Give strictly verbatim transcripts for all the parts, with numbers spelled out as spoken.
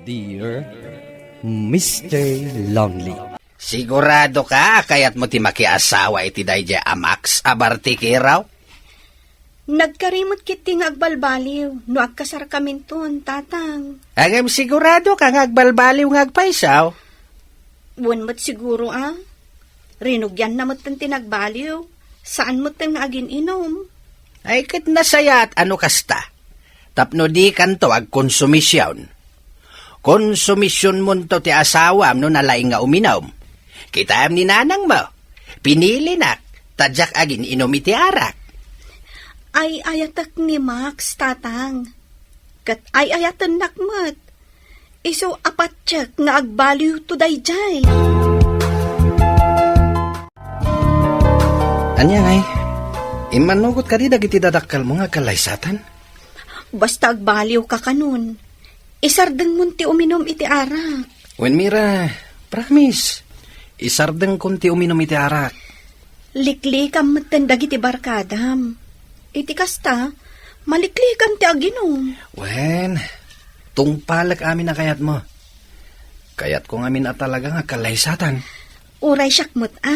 Dear Mister Lonely. Sigurado ka a kayatmo ti makiasawa iti daydiay a Max a bartikero? Nagkarimot ketdi nga agbalbaliw no agkasarkaminton, Tatang. Ngem sigurado ka nga agbalbaliw nga agpayso? Wen met siguro a. Rinugianna metten ti nagbaliw. Saan metten nga agin-inom. Ay, ket nasayaat a no kasta. Tapno dikanto agkonsumision. Konsumisionmonto ti asawam no nalaing nga uminom. Kitaem ni nanangmo, pinilinak, ta diak agin-inom iti arak. Ay-ayatek ni Max, Tatang. Ket ay-ayatennak met. Isu a patiek nga agbaliwto daydiay. Ania ngay? Immanugot kadi dagiti dadakkelmo nga agkallaysatan? Basta agbaliwka kanon, isardengmon ti uminom iti arak. Wen, Mira, promise. Isardengkon ti uminom iti arak. Liklikam metten dagiti barkadam. Iti kasta, maliklikam ti aginum. Wen, tungpalek amin a kayatmo. Kayatko ngamin a talaga nga agkallaysatan. Uray siak met a.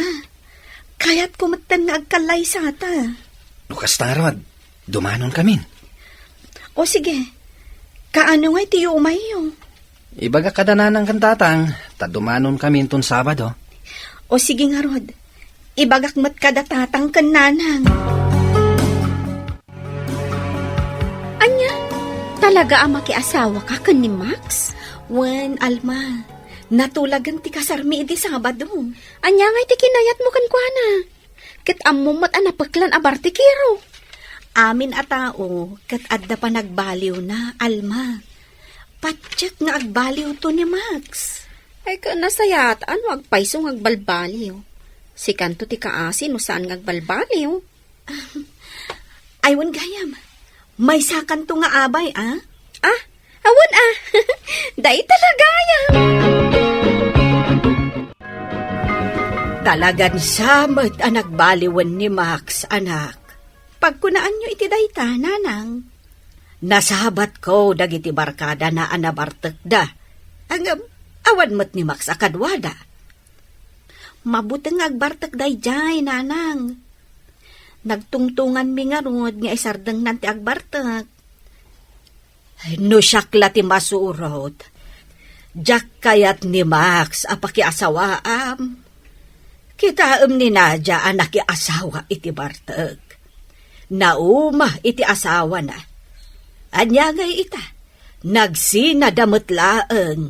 Kayatko metten nga agkallaysata. No kasta ngarud, dumanonkamin. O sige, kaano ngay ti yumayyo? Ibagak kada nanang ken tatang, ta dumanonkaminton Sabado. O sige ngarud, ibagak met kada tatang ken nanang. Ania? Talaga a makiasawaka ken ni Max? Wen, Alma, natulagen ti kasarmi idi Sabado. Ania ngay ti kinayatmo kenkuana? Ket ammom met a napeklan a bartikero. Amin a tao ket adda panagbaliwna, Alma. Patiek nga agbaliwto ni Max. Ay, ket nasayaat a no agpayso nga agbalbaliw. Sikanto ti kaasi no saan nga agbalbaliw. Ay, wen gayam. Maysakanto nga abay, a? Ah, awan, a. Dayta la gayam. Talagan sa met a nagbaliwen ni Max, anak. Pagkunaanyo iti dayta, nanang. Nasabatko dagiti barkadana a nabartekda. Ngem, awan met ni Max a kaduada. Mabuteng nga agbartek daydiay, nanang. Nagtungtunganmi ngarud nga isardengnan ti agbartek. No siak la ti masurot, diak kayat ni Max a pakiasawaam. Kitaem ni Nadia a nakiasawa iti bartek. Nauma iti asawana. Ania ngay ita? Nagsinada met laeng.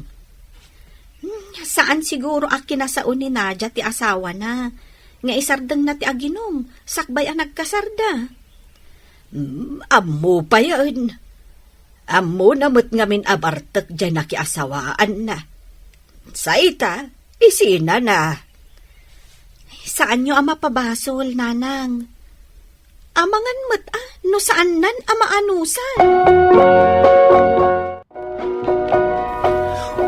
Hmm, saan siguro a kinasao ni Nadia ti asawana nga isardengna ti aginum sakbay a nagkasarda. Hmm, ammo payen. Ammona met ngamin a bartek diay nakiasawaanna. Sa ita, isinana. Saanyo a mapabasol, nanang. Amangan met a no saannan a maanusan.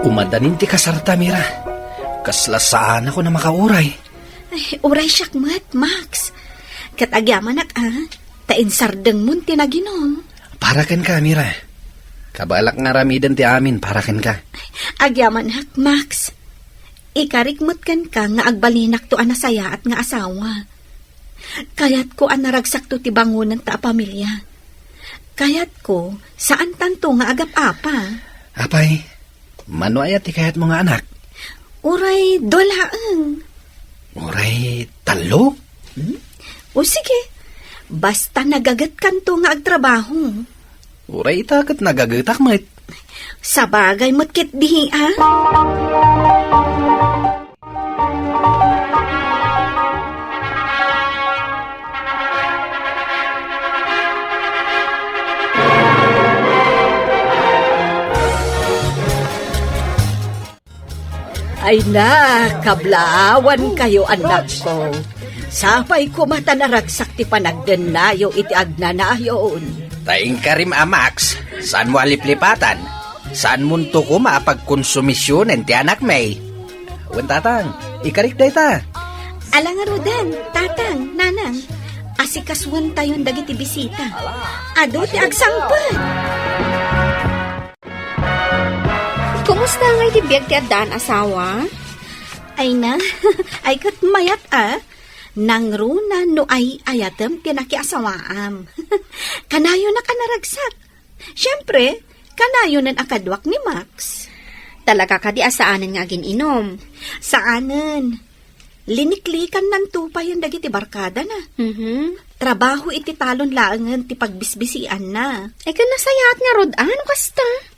Umadanin ti kasarta, Mira. Kasla saanakon a makauray. Ay, uray siak met, Max. Ket agyamanak a, ta insardengmon ti naginum. Para kenka, Mira. Kabalak nga aramiden ti amin para kenka. Agyamanak, Max. Ikarik met kenka nga agbalinakto a nasayaat nga asawa. Kayatko a naragsakto ti bangonenta a pamilia. Kayatko, saantanto nga agap-apa. Apay, mano aya ti kayatmo nga anak? Uray dua laeng. Uray tallo? Hmm? O sige, basta nagagetkanto nga agtrabaho. Uray ita ket nagagetak met. Sabagay met ketdi, a? Ay na, kablaawankayo, annakko. Sapay koma ta naragsak ti panagdennayo iti agnanayon. Ta inkarim a Max, saanmo a liplipatan? Saanmonto koma a pagkonsumisionen ti anakmi? Wen, tatang, ikarik dayta. Ala ngaruden, tatang, nanang, asikasuentayon dagiti bisita. Adu ti agsangpet. Kumusta ngay ti biag ti addaan, asawa? Ay na, ay ket mayat a. Nangruna no ay-ayatem ti nakiasawaam. Kanayonak a naragsak. Siempre, kanayonen a kaduak ni Max. Talaga kadi a saanen nga agin-inom? Saanen. Liniklikan nanto payen dagiti barkadana. Mhm. Trabaho iti talon laengen ti pagbisbisianna. Ay, ken nasayaat ngarud, a, no kasta?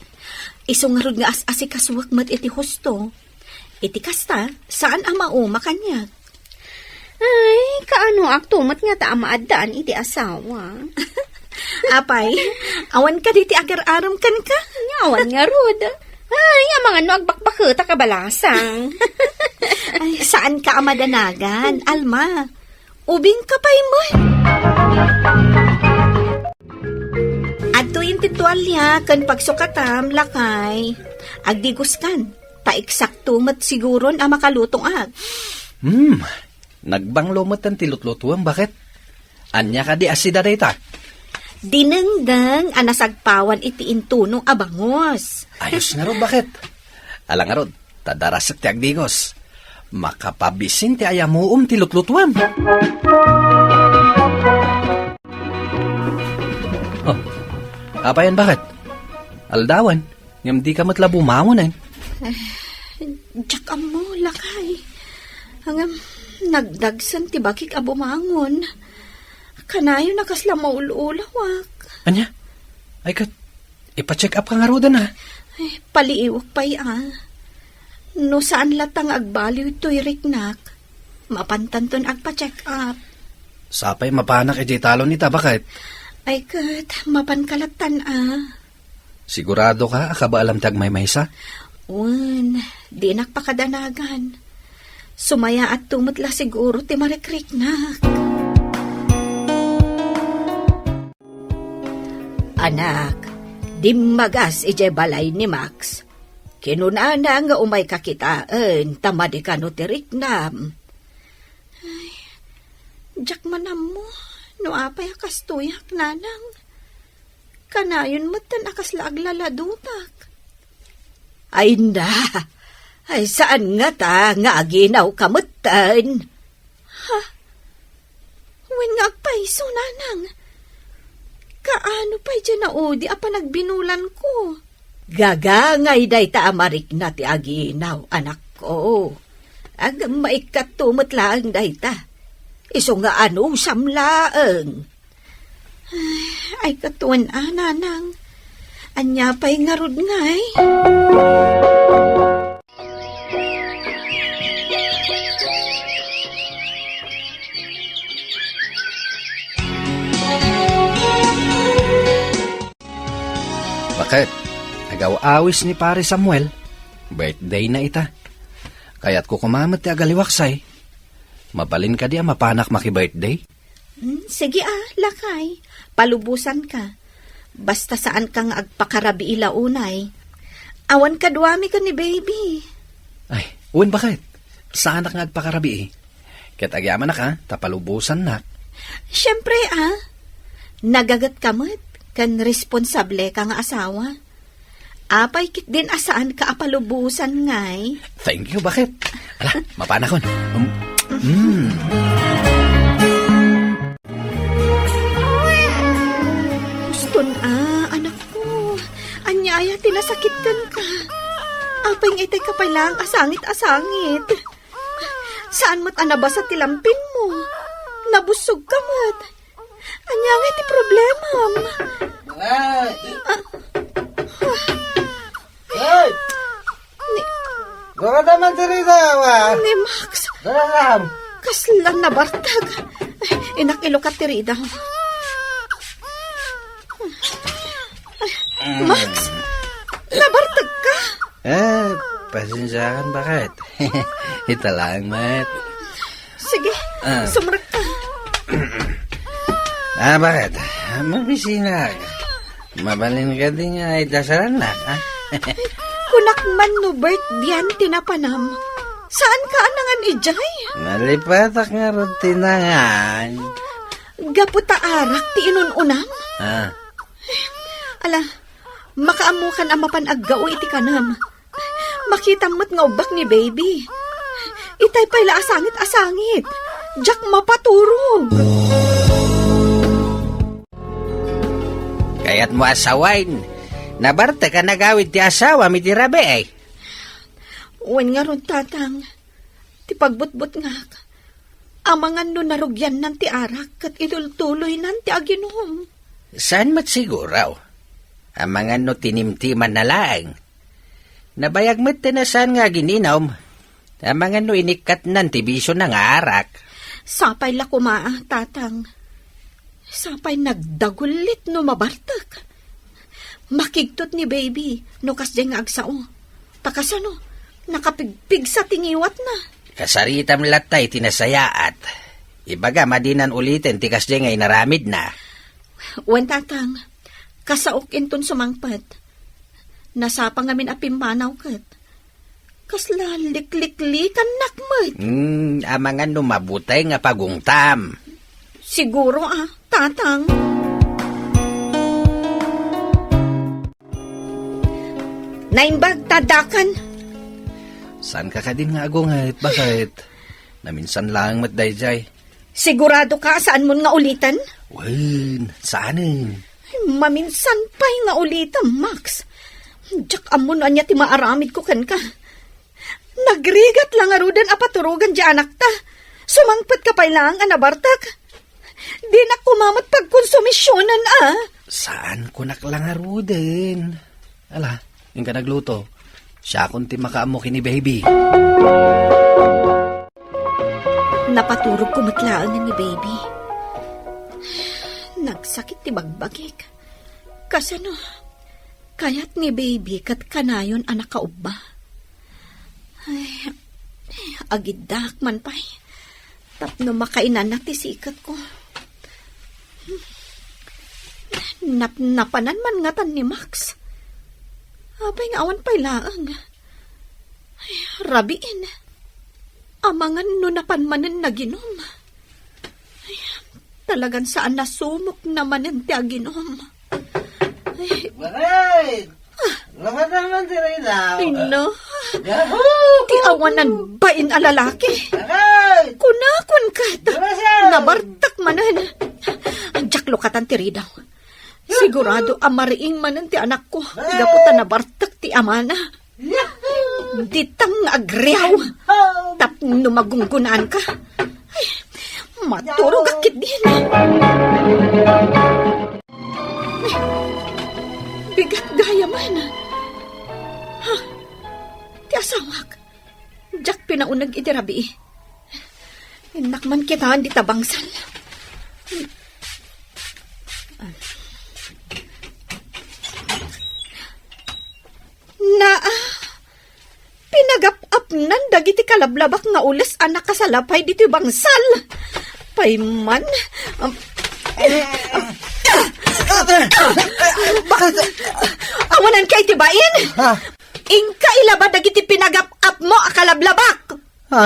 Isu ngarud nga as-asikasuak met iti husto. Iti kasta, saan a mauma kaniak. Ay, kaanoak to met ngata a maaddaan iti asawa. Apay, awan kadi ti agar-aram kenka? Nya, awan ngarud. Ay, amangan no agbakbaketak a balasang. Ay, saanka a madanagan, Alma. Ubingka pay met. Adtoyen ti tualia ken pagsukatam, lakay. Agdigoskan, ta eksakto met siguron a makalutoak. Hmm, nagbanglo metten ti lutlutuem, baket? Ania kadi a sida dayta? Dinengdeng a nasagpawan iti intuno a bangus. Ayos ngarud, baket? Ala ngarud, ta darasek ti agdigos. Makapabisin ti ayamuom ti lutlutuem. Oh, apayan, baket? Aldawan, ngem dika met la bumangon, eh? Eh, diak ammo, lakay. Ngem, nagdagsen ti bagik a bumangon. Kanayon a kasla maul-ulawak. Ania? Ay ket, ipa-check up ka ngaruden, a. Ay, paliiwak pay, a. No saan latta nga agbaliw toy riknak, mapantanton agpa-check up. Sapay mapanak idiay talon ita, baket? Ay ket, mapanka lattan, a. Siguradoka a kabaalam ti agmaymaysa? Wen, dinak pakadanagan. Sumayaat to met la siguro ti marikriknak. Anak, dimmagas idiay balay ni Max. Kinunana nga umayka kitaen ta madi kano ti riknam. Ay, diak man ammo no apay a kastoyak, nanang. Kanayon metten a kasla aglaladutak. Ay na! Ay, saan ngata nga aginawka metten? Ha? Wen nga agpayso, nanang. Kaano pay diay naudi a panagbinulanko? Gagangay dayta a marikna ti aginaw, anakko. Ngem maikkato met laeng dayta. Isu nga anusam laeng. Ay, ay, katuen a, nanang. Ania pay ngarud ngay? Baket, agaw-awis ni Pare Samuel. Birthday na ita. Kayatko koma met ti agaliwaksay. Mabalin kadi a mapanak maki-birthday? Hmm, sige a, lakay. Palubosanka. Basta saanka nga agpakarabii la unay. Awan kaduami ken ni baby. Ay, wen, baket? Saanak nga agpakarabii. Ket agyamanak a, ta palubosannak. Siempre a. Nagagetka met, ken responsableka nga asawa. Apay ketdin a saanka a palubosan ngay? Thank you, baket? Ala, mapanakon. Um, mm. Uston a, anakko. Ania aya ti nasakit kenka? Apay nga itay ka pay laeng a sangit a sangit? Saan met a nabasa ti lampinmo? Nabussogka met. Ania ngay ti problemam? Ay! Ah. Ay! Ni Dara man ti rida, wa? Ni Max. Dara, Sam. Kasla nabartag. Ay, inak, ilukat ti rida. Ay, Max, nabartagka? Eh, pasensiakan, baket? Ita laeng met. Sige, ah, sumrekka. Ah, baket? Mabisinak. Mabalin kadi nga idasalannak, ha? Kunak man no birthday-an ti napanam. Saanka a nangan idiay? Nalipatak ngarud ti nangan. Gapu ta arak ti inun-unam? Ah. Ala, makaammokan a mapan aggao iti kanam. Makitam met nga ubbak ni baby. Itay pay la a sangit a sangit. Diak mapaturog. Kayatmo a sawen, nabartek a nagawid ti asawam iti rabii. Wen ngarud, Tatang, ti pagbutbutngak, amangan no narugiannan ti arak ket itultuloynan ti aginum. Saan met siguro? Amangan no tinimtimanna laeng. Nabayag met ti nasaan nga agininum. Amangan no inikkatnan ti bisiona nga arak. Sapay la koma, Tatang. Sapay nagdagullit no mabartek. Makigtot ni baby no kasdiay nga agsao. Ta kasano, nakapigpigsa ti ngiwatna. Kasaritam latta iti nasayaat. Ibagam a dinan uliten ti kasdiay nga inaramidna. Wen, Tatang, kasaok inton sumangpet. Nasapa ngamin a pimmanaw ket. Kasla likliklikannak met. Hmm, amangan no mabuteng a pagungtam. Siguro, ah, Tatang. Naimbag ta addakan. Saan ka kadin nga agunget? Bakit? Naminsan laeng met daydiay. Sigurado ka a saanmon nga uliten? Wen, saanen. Maminsan pay nga ulitem, Max. Diak ammo no ania ti maaramidko kenka. Nagrigat la ngaruden a paturogan ti anakta. Sumangpet ka pay laeng a nabartek. Dinak koma met pagkonsumisionen, a. Saan kunak la ngaruden. Ala, inka nagluto. Siakon ti makaammo ken ni baby. Napaturogko met laengen ni baby. Nagsakit ti bagbagik. Kasano? Kayat ni baby ket kanayon a nakaubba. Ay, agiddaak man pay. Tapno makainana ti siketko. Napnapanan man ngatan ni Max. Apay nga awan pay laeng. Ay, rabiin. Amangan no napan manen naginum. Ay, talagan saan nasumok na manen ti aginum. Ay. Bakit? Lumatan man ti Rina. Ay, no. Yahoo! Ti awanan bain a lalaki. Bakit? Kunakon ket. Diba siya? Nabartek manen. Diak lukatan ti Rina. Sigurado a mariing manen ti anakko. Bakit? Gapu ta nabartek ti amana. Yahoo! Ditang nga agriaw. Tapno magunggunaan ka. Ay, maturog a ketdin. Bigat gayam. Ha? Ti asawak. Diak pinauneg iti rabii. Innak man kitaan dita bangsal. Naa, pinagap-apnan dagiti kalablabak nga ules a nakasalapay ditoy bangsal. Payman. Awanan ka iti bain? Ha? Inka ilaba dagiti pinagap-apmo a kalablabak. Ha?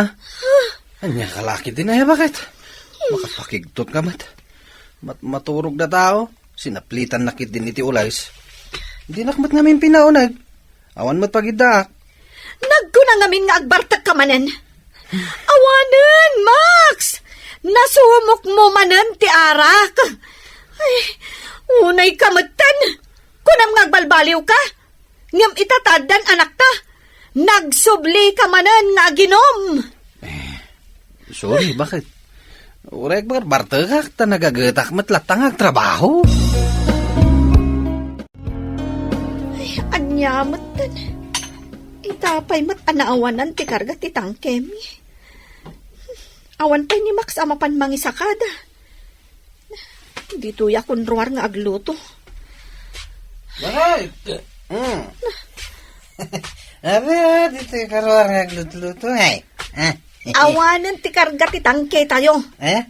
Ania ka la ketdin, bakit? Makapakigtot ka met. Mat-, maturog da tao. Sinaplitan na ketdin iti ules. Dinak met ngamin pinauneg. Awan met pagiddaak. Nagkuna ngamin nga agbartek ka manen. Awanen, Max! Nasumok mo manen ti arak. Ay, unay ka metten. Kunam nga agbalbaliw ka. Ngem ita ta addan anakta. Nagsubli ka manen nga aginum. Eh, sorry, bakit? Uray agbarbartekak ta nagagetak met latta nga agtrabaho. Ay, ania metten. Ita pay met a naawanan ti karga ti tangkemi. Awan pay ni Max a mapan mangisakada. Ditoy a kunruar nga agluto. Bakit? Mm. Abi, ah, ditoy karuar nga aglutluto, ay. Ah. Awanen ti karga ti tangke tayo. Eh?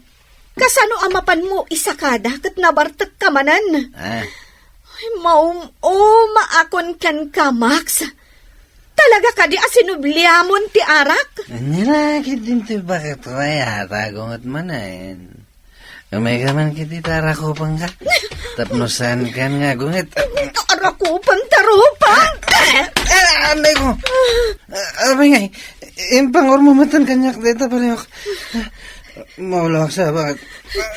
Kasano a mapanmo isakada ket nabartek ka manen? Ah. Ay, maum-uma akon kenka, Max. Talaga kadi a sinubliamon ti arak? Ania la ketdin ti bakit, ay, atago met manen. Umay ka man ketdi ta arakupenka. Tapno saan kan nga agungit. Arakupan ta rupan! Ah, anay ko. Ah, abay ngay, impangurmo matan kaniak dayta paliok. Maulawak sa, baket?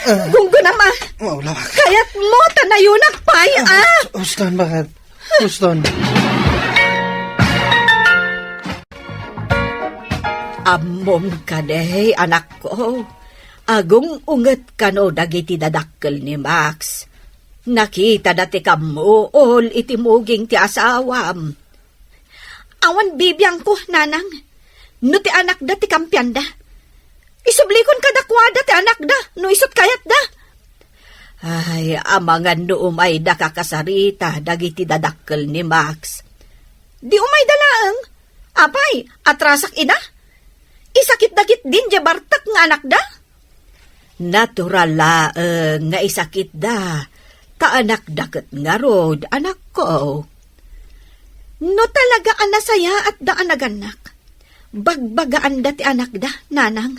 Ah, Gunggunam, ah. Maulawak. Kayatmo ta nayunak pay, ah. Huston, baket? Huston. Ammom kadi, anakko. Agung-unget kano dagiti dadakkel ni Max. Nakitada ti kammuol iti muging ti asawam. Awan bibiangko, nanang, no ti anakda ti kampianda. Isublikon kadakuada ti anakda, no isut kayatda. Ay, amangan no umayda kakasarita dagiti dadakkel ni Max. Di umayda laeng. Apay, atrasak ida? Isakitda ketdin diay bartek nga anakda? Natural laeng nga isakitda, ta anakda ket ngarud, anakko. No talaga a nasayaatda a nagannak, bagbagaanda ti anakda, nanang.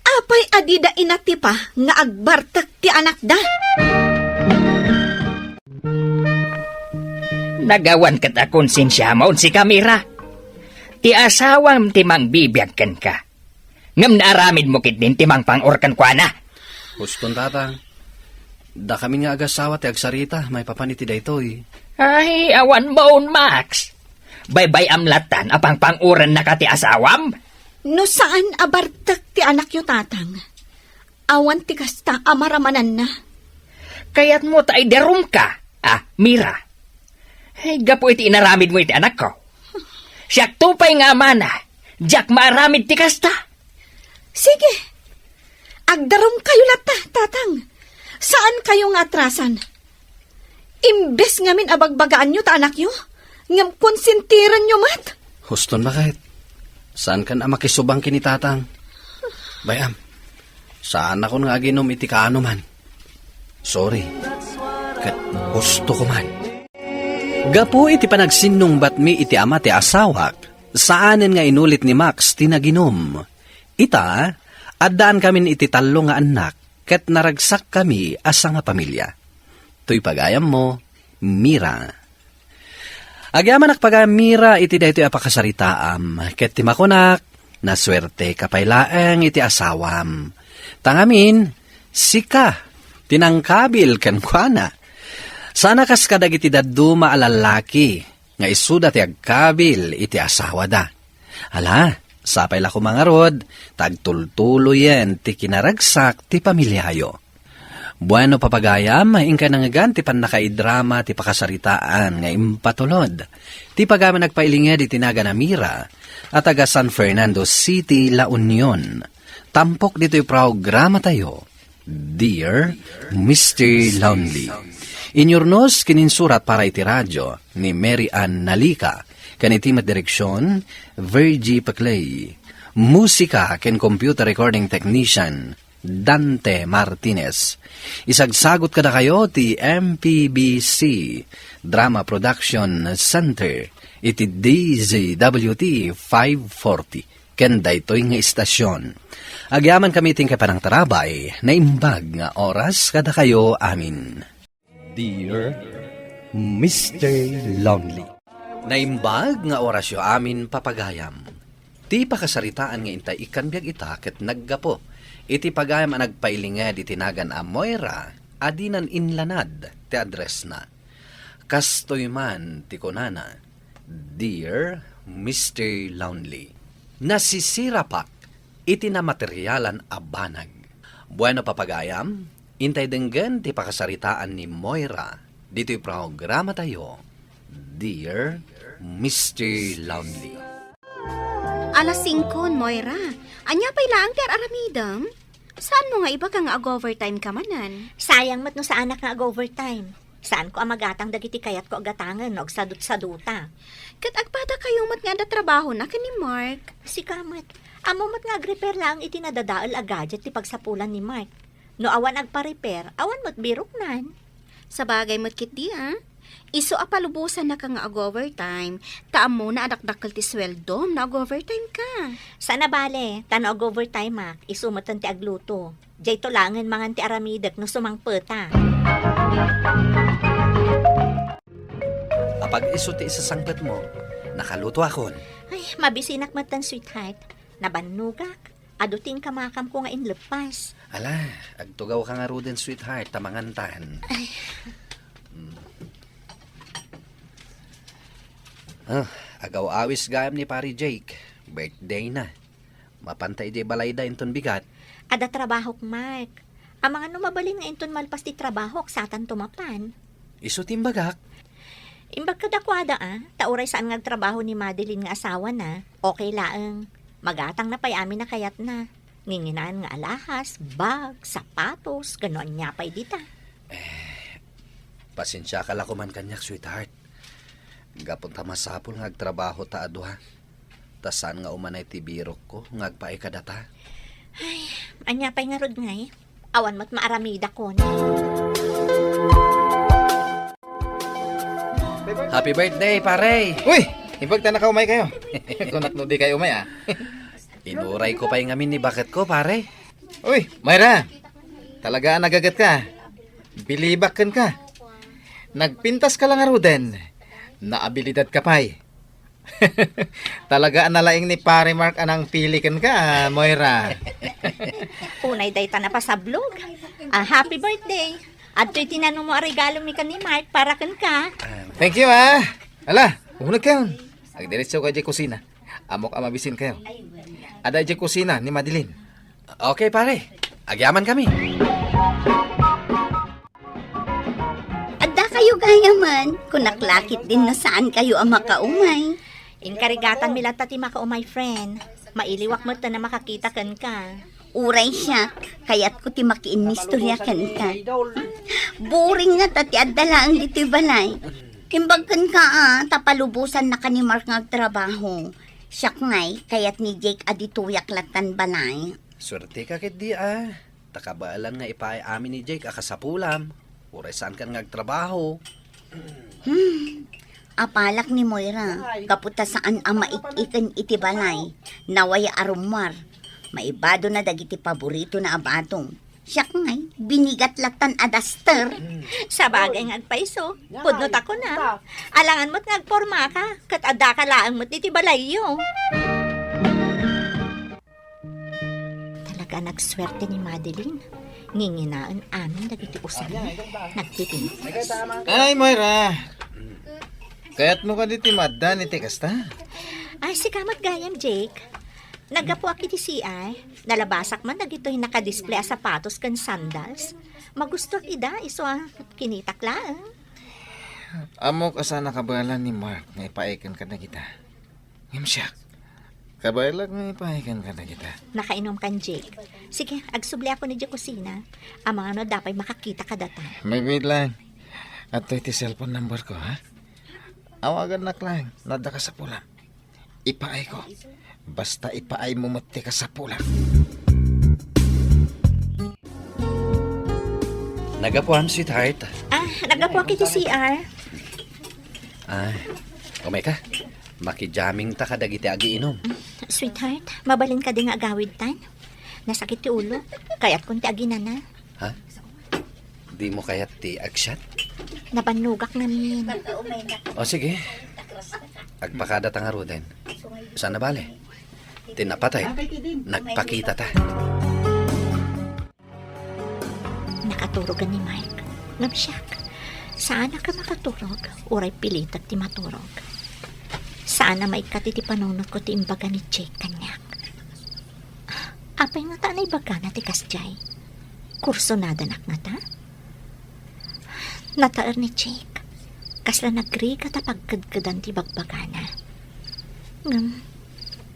Apay a dida inatipa nga agbartek ti anakda? Nagawan ket a konsensiamon, Mira. Ti asawam ti mangbibiag kenka. Ngem naaramidmo ketdin ti mangpang-or kenkuana. Huston, tatang. Dakamin nga agasawa ti agsarita maipapan iti daytoy. Ay, awan maon, Max. Baybay-am lattan a pangpang-orennaka ti asawam? No saan a bartek ti anakyo, tatang, awan ti kasta a maramananna. Kayatmo ta idarumka, a, Mira. Ay, gapu iti inaramidmo iti anakko. Siakto pay nga amana, diak maaramid ti kasta. Sige, agdarumkayo latta, tatang. Saankayo nga atrasan. Imbes ngamin a bagbagaanyo ta anakyo, ngem konsentirenyo met. Huston, baket? Saankan a makisubang ken ni tatang? Bay-am, saanakon nga aginom iti kaanoman. Sorry. Ket hustoko man. Gapu iti panagsinnungbatmi iti ama ti asawak, saanen nga inulit ni Max ti naginom. Ita, addaankamin iti tallo nga annak, ket naragsakkami a sangapamilia. Toy pagayammo, Mira. Agyamanak pagayam, Mira, iti daytoy a pakasaritaam, ket ti makunak, nasuerteka pay laeng iti asawam. Ta ngamin, sika ti nangkabil kenkuana. Sana kas kadagiti dadduma a lallaki nga isuda ti agkabil iti asawada. Ala, sapay la koma ngarud, ta agtultuloyen ti kinaragsak ti pamiliayo. Bueno, papagayam, inka nangngegan ti pannakaidrama ti pakasaritaan nga impatulod. Ti pagayam a nagpailinged iti nagan a Mira a taga San Fernando City, La Union. Tampok ditoy programatayo, Dear Mister Lonely. Inyurnos ken insurat para iti radio ni Mary Ann Nalica, ken iti met direksion, Virgie Paclay. Musika ken computer recording technician, Dante Martinez. Isagsagot kadakayo ti M P B C Drama Production Center iti D Z W T five forty ken daytoy nga istasyon. Agyamankami iti panangtarabay, naimbag nga oras kadakayo amin. Dear Mister Lonely. Naimbag nga orasyo amin, papagayam. Ti pakasaritaan nga intay ikkan biag ita ket naggapu iti pagayam a nagpailinged iti nagan a Moira a dinan inlanad ti addressna. Kastoy man ti kunana, Dear Mister Lonely, nasisirapak iti namaterialan a banag. Bueno, papagayam, intay denggen ti pakasaritaan ni Moira ditoy programatayo, Dear Mister Lonely. Alas singko, Moira. Ania pay laeng ti ar-aramidem? Saanmo nga ibaga nga ag-overtime ka manen? Sayang met no saanak nga ag-overtime. Saanko a magatang dagiti kayatko a gatangen no agsadutsaduta. Ket agpadakayo met nga adda trabahona ken ni Mark. Sika met, ammo met nga agrepair laeng iti nadadael a gadget ti pagsapulan ni Mark. No awan agparepair, awan met biroknan. Sabagay met ketdi, a. Isu a palubosannaka nga ag-overtime, ta ammona a dakdakkel ti sueldom no ag-overtime ka. Saan a bale, ta no ag-overtimeak, isu metten ti agluto. Daytoy laengen mangan ti aramidek no sumangpeta. Apag isu ti isasangpetmo, nakalutoakon. Ay, mabisinak metten, sweetheart. Nabannogak. Adu ti inkamakamko nga inleppas. Ala, agtugawka ngaruden, sweetheart, ta mangantan. Ay. Mm. Ah, agaw-awis gayam ni Pare Jake. Birthday na. Mapanta idiay balayda inton bigat. Adda trabahok, Mark. Amangan no mabalin nga inton malpas ti trabahok, satanto mapan. Isu ti imbagak. Imbag kadakuada, a, ta uray saan nga agtrabaho ni Madeline nga asawana, okay laeng. Magatangna pay amin a kayatna. Nginginaan nga alahas, bag, sapatos, ken no ania pay dita. Eh, pasensiaka la koman kaniak, sweetheart. Gapu ta masapul nga agtrabaho ta a dua. Ta saan nga umanay ti birokko nga agpaay kadata. Ay, ania pay ngarud ngay? Awan met maaramidakon. Happy birthday, pare! Uy! Imbag ta nakaumay kayo. Kunak no di kayo umay, ah. Inuray ko pay ngamin ni baket ko, pare. Uy, Moira! Talaga a nagaget ka. Bilibak ken ka. Nagpintas ka lang aruden. Naabilidad ka pay. Talaga a nalaing ni Pare Mark a nangpili kenka, Moira. Unay dayta napasablog. Ah, happy birthday. Adtoy tinanonmo a regalo mi ken ni Mark para kenka. Thank you, ah. Ala, uneg kayon. Agdiretso ka idiay kusina. Ammok a mabisin kayo. Adda idiay kusina ni Madeline. Okay, pare. Agyaman kami. Adda kayo gayaman, kunak la ketdin no saan kayo a makaumay. Inkarigatanmi latta ti makaumay, friend. Mailiwak metten a makakita kenka. Uray siak, kayatko ti makiinnistorya kenka. Boring ngata ti adda laeng ditoy balay. Imbag kenka, a, ta palubosannaka ni Mark nga agtrabaho. Siak ngay, kayat ni Jake a ditoyak lattan balay. Suerteka ketdi, a. Ta kabaelan nga ipaay amin ni Jake a kasapulam, uray saankan nga agtrabaho. Hmm. Apalak ni Moira, gapu ta saan a maik-iken iti balay, nawaya a rummuar. Maibadona dagiti paboritona a badong. Siak ngay, binigat lattan a daster. Sabagay nga agpayso, pudno ta kuna. Alangan met nga agpormaka, ket addaka laeng met iti balayyo. Talaga nagsuerte ni Madeline. Nginginaen amin dagiti usaenna. Nagpipintas. Ay, Moira! Kayatmo kadi ti maaddan iti kasta? Ay, sika met gayam, Jake. Naggapuak iti C R. Nalabasak man dagitoy nakadisplay a sapatos ken sandals. Magustoak ida, isu a kinitak laeng. Ammok a saan a kabaelan ni Mark nga ipaay kenka dagita. Ngem siak, kabaelak nga ipaay kenka dagita. Nakainumkan, Jake. Sige, agsubliakon idiay kusina. Amangan no adda pay makakita kadata. Mabiit lang. Adtoy ti cellphone number ko, ha? Awagannak lang no adda kasapulam. Ipaayko. Basta ipaaymo met ti kasapulam. Naggapuam, sweetheart. Ah, naggapuak iti C R. Ah, umayka. Makijamming ta kadagiti agiinum. Sweetheart, mabalin kadi nga agawidtan? Nasakit ti ulo. Kayatkon ti aginana. Ha? Dimo kayat ti agsiat? Nabannogak ngamin. O sige. Agpakada ta ngaruden. Saan a bale? Ti napateg, nagpakita ta. Nakaturogen ni Mike. Ngem siak, saanak a makaturog, uray pilitek ti maturog. Saan a maikkat iti panunotko ti imbaga ni Jake kaniak. Apay ngata a naibagana ti kasdiay? Kursonadanak ngata? Nataer ni Jake. Kasla nagrigat a pagkedkedan ti bagbagana. Ngem,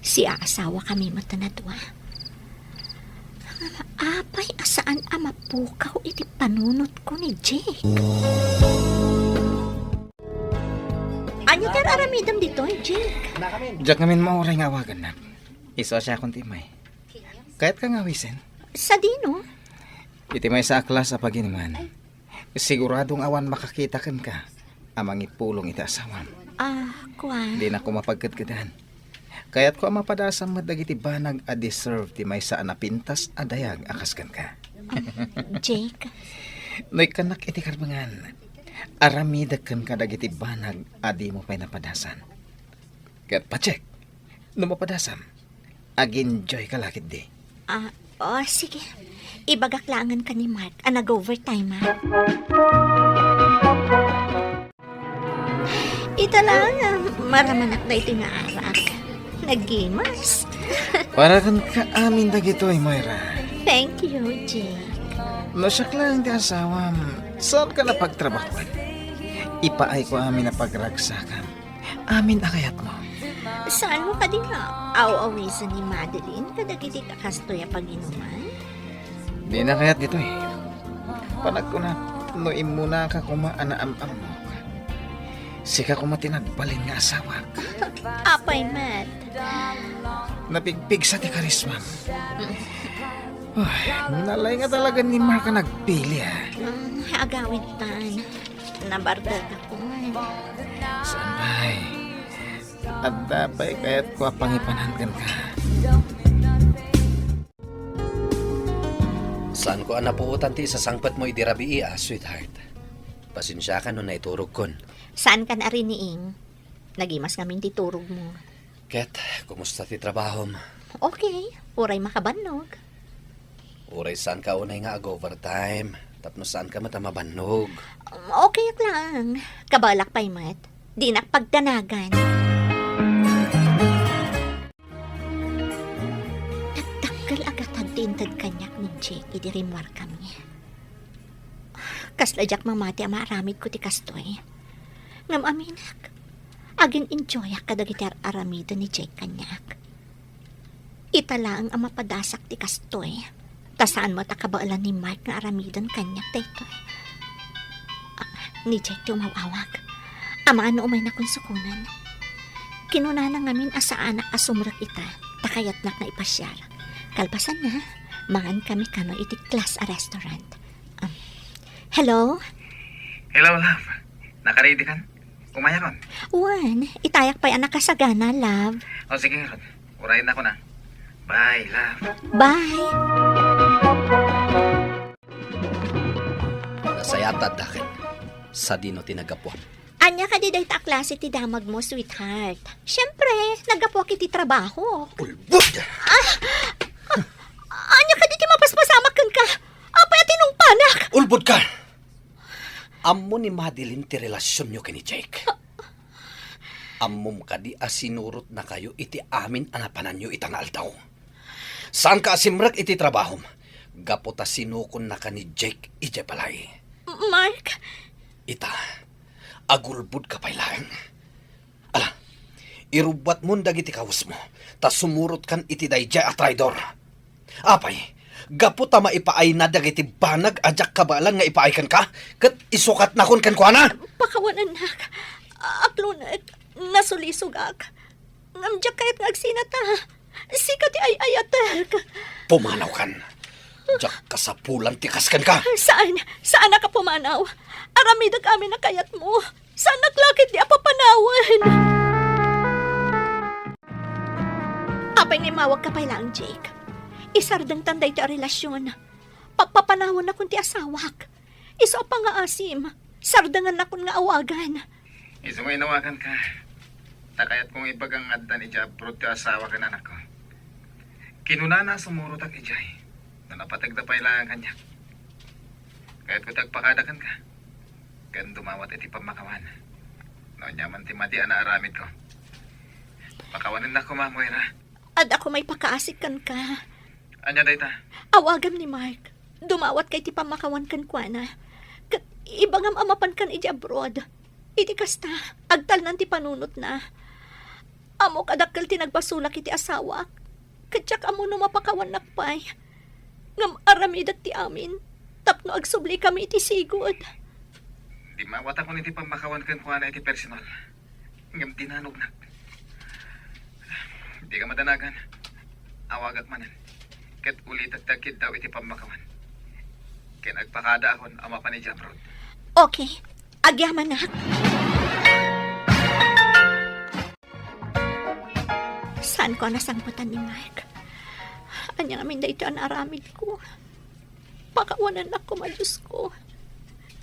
siaasawa kami met a dua. Apay a saan a mapukaw iti panunotko ni Jake? Ania ti ar-aramidem ditoy, Jake? Diak ngamin mauray nga awagannak. Isu a siakon ti immay. Kayatka nga awisen? Sadino? Iti maysa a klas a paginuman. Sigurado nga awan makakita kenka a mangipulong iti asawam. Ah, kuan. Dinakon mapagkedkedan. Kayatko a mapadasam met dagiti banag a deserve ti maysa a napintas a dayag a kas kenka. Jake, No ikkannak iti karbengan, aramidek kenka dagiti banag a dimo pay napadasan. Ket pacheck, no mapadasam, ag-enjoy ka la ketdi. Ah, oh, sige. Ibagak laengen ken ni Mark a nag-overtime, ha? Ita laeng, maramanak daytoy nga arak. Naggimas. Para kenka amin dagitoy, Moira. Thank you, Jake. No siak laeng ti asawam, saanka a pagtrabahoan? Ipaayko amin a pagragsakam. Amin a kayatmo. Saanmo kadi nga aw-awisan ni Madeline kadagiti kastoy a paginuman? Dina kayat ditoy. Panagkunak, no immunaka koma a naam-ammok, sika koma ti nagbalin nga asawak. Apay met? Napigpigsa ti karismam. Ay, nalaing talaga ni Mark a nagpili, ah. Mm, agawid tan. Nabardak ako. Saan pay? Adda pay kayatko a pangipanan kenka. Saanko a napuotan ti isasangpetmo idi rabii, ah, sweetheart. Pasensiakan no naiturogkon. Saankan a riniing. Nagimas ngamin ti turogmo. Ket, kumusta ti trabahom? Okay, uray makabannog. Uray saanka unay nga ag-overtime, tapno saanka met a mabannog. Okay lang. Kabaelak pay met. Dinak pagdanagan. Nagdakkel a gatad ti inted kaniak ni Jake idi rimmuarkami. Kasla diak mamati a maaramidko ti kastoy. Ngem aminek, agin-enjoyak kadagiti ar-aramiden ni Jake kaniak. Ita laeng a mapadasak ti kastoy, ta saan met a kabaelan ni Mark nga aramiden kaniak daytoy. Ah, ni Jake ti umaw-awag. Amangan no umaynakon sukonen. Kinunana ngamin a saanak a sumrek ita, ta kayatnak nga ipasiar. Kalpasanna, mangankami kano iti class a restaurant. Um, hello? Hello, love. Nakaready kan? Umayakon. Wen, itayak pay a nakasagana, love. O, sige, ngarud. Urayennakon a. Bye, love. Bye. Nasayaat ta addaken. Sadino ti naggapuam? Ania kadi dayta a klase ti damagmo, sweetheart? Siempre, naggapuak iti trabaho. Ulbod! Ah! Ah! Ania kadi ti mapaspasamak kenka? Apay a tinungpanak? Ulbod ka! Ammo ni Madeline ti relasionyo ken ni Jake. Ammom kadi a sinurotnakayo iti amin a napananyo ita nga aldaw? Saanka a simrek iti trabahom gapu ta sinukonnaka ni Jake idiay balay. Mark? Ita, agulbodka pay laeng. Ala, irubbuatmon dagiti kawesmo, ta sumurotkan iti daydiay a traidor. Apay, gapu ta maipaayna dagiti banag a diak kabaelan nga ipaay kenka, ket isukatnakon kenkuana? Pakawanennak. Aklonek, nasulisogak. Ngem diak kayat nga agsinata. Sika ti ay-ayatek. Pumanawkan. Diak kasapulan ti kas kenka. Saan, saanak a pumanaw. Aramidek amin a kayatmo. Saanak la ketdi a papanawen. Apay nga immawagka pay laeng, Jake? Isardengtan daytoy a relasion. Pappapanawennakon ti asawak. Isu a pangngaasim, sardengennakon nga awagan. Isu nga inawaganka, ta kayatko nga ibaga nga addan idiay abroad ti asawa ken anakko. Kinunana a sumurotak idiay, no napategda pay laeng kaniak. Kayatko ti agpakada kenka, ken dumawat iti pammakawan. No ania man ti madi a naaramidko. Pakawanennak koma, Moira. Adda koma ipakaasik kenka. Ania dayta? Awagam ni Mark. Dumawatka iti pammakawan kenkuana. Ket ibagam a mapankan idiay abroad. Iti kasta, agtalnan ti panunotna. Ammok a dakkel ti nagbasolak iti asawak. Ket diak ammo no mapakawannak pay. Ngem aramidek ti amin tapno agsublikami iti sigud. Dimmawatakon iti pammakawan kenkuana iti personal. Ngem dinanognak. Dika madanagan. Awagak manen. Ket ulitek ti agkiddaw iti pammakawan. Ken agpakadaakon a mapan idiay abroad. Okay. Agyamanak. Saanko a nasangpetan ni Mark? Ania ngamin daytoy a naaramidko? Pakawanennak koma, Diosko.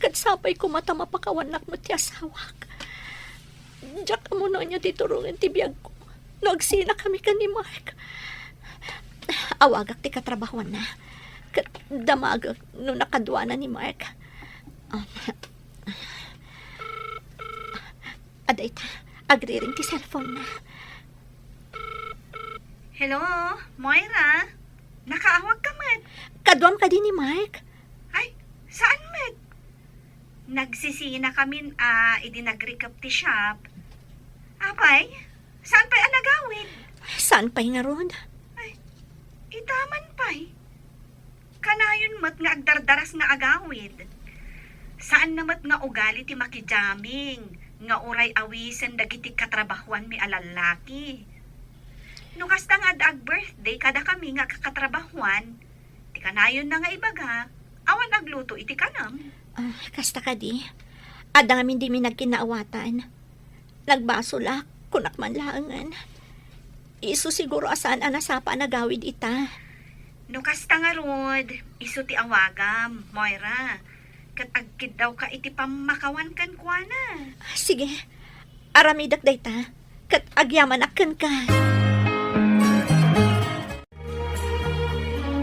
Ket sapay koma ta mapakawannak met ti asawak. Diak ammo no ania ti turongen ti biagko no agsinakami ken ni Mark. Awagak ti katrabahoanna. Ket damagek no nakaduana ni Mark. Um, adda ita, agriring ti cellphone-na. Hello, Moira? Nakaawag ka met? Kaduam kadi ni Mark? Ay, saan met? Nagsisina kamin a idi nagrikep ti shop. Apay, saan pay a nagawid? Saan pay ngarud? Ay, ita man pay. Kanayon met nga agdardaras nga agawid. Saan na met nga ugali ti makijaming nga uray awisen dagiti katrabahuanmi a lallaki. No kasta nga adda ag-birthday kadakami nga kakatrabahuan, ti kanayonna nga ibaga, awan agluto iti kanam. Ah, kasta kadi. Adda ngamin dimi nagkinnaawatan. Nagbasolak, kunak man laengen. Isu siguro a saan a nasapa a nagawid ita. No kasta ngarud, isu ti awagam, Moira. Ket agkiddawka iti pammakawan kenkuana. Sige, aramidek dayta, ket agyamanak kenka.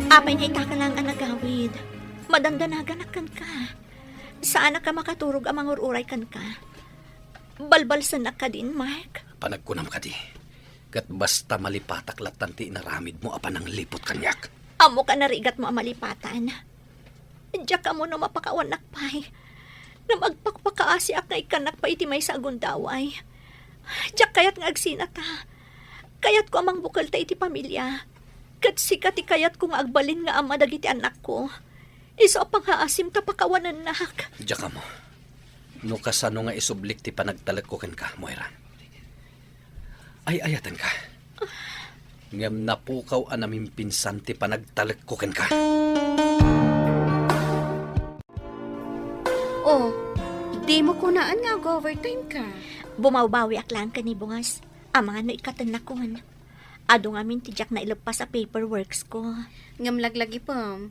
Apay nga ita ka lang a nagawid, madandanaganak kenka. Saanak a makaturog a mangur-uray kenka. Balbalsennak kadin, Mark. Panagkunam kadi, ket basta malipatak lattan ti inaramidmo a panangliput kaniak. Ammok a narigatmo a malipatan. Diak ammo no mapakawannak pay. Ngem agpakpakaasiak nga ikkannak pay iti maysa a gundaway. Diak kayat nga agsinata. Kayatko a mangbukelta iti pamilia. Ket sika ti kayatko nga agbalin nga ama dagiti annakko. Isu a pangngaasim ta pakawanennak. Diak ammo no kasano nga isublik ti panagtalekko kenka, Moira. Ay-ayatenka. Ngem napukaw a namimpinsan ti panagtalekko kenka. Oh, dimo kunaan nga ag-overtime ka? Bumawbawiak laeng ken ni boss. Amangan no ikkatennakon. Adu ngamin ti diak naileppas a paperworks ko. Ngem laglagipem,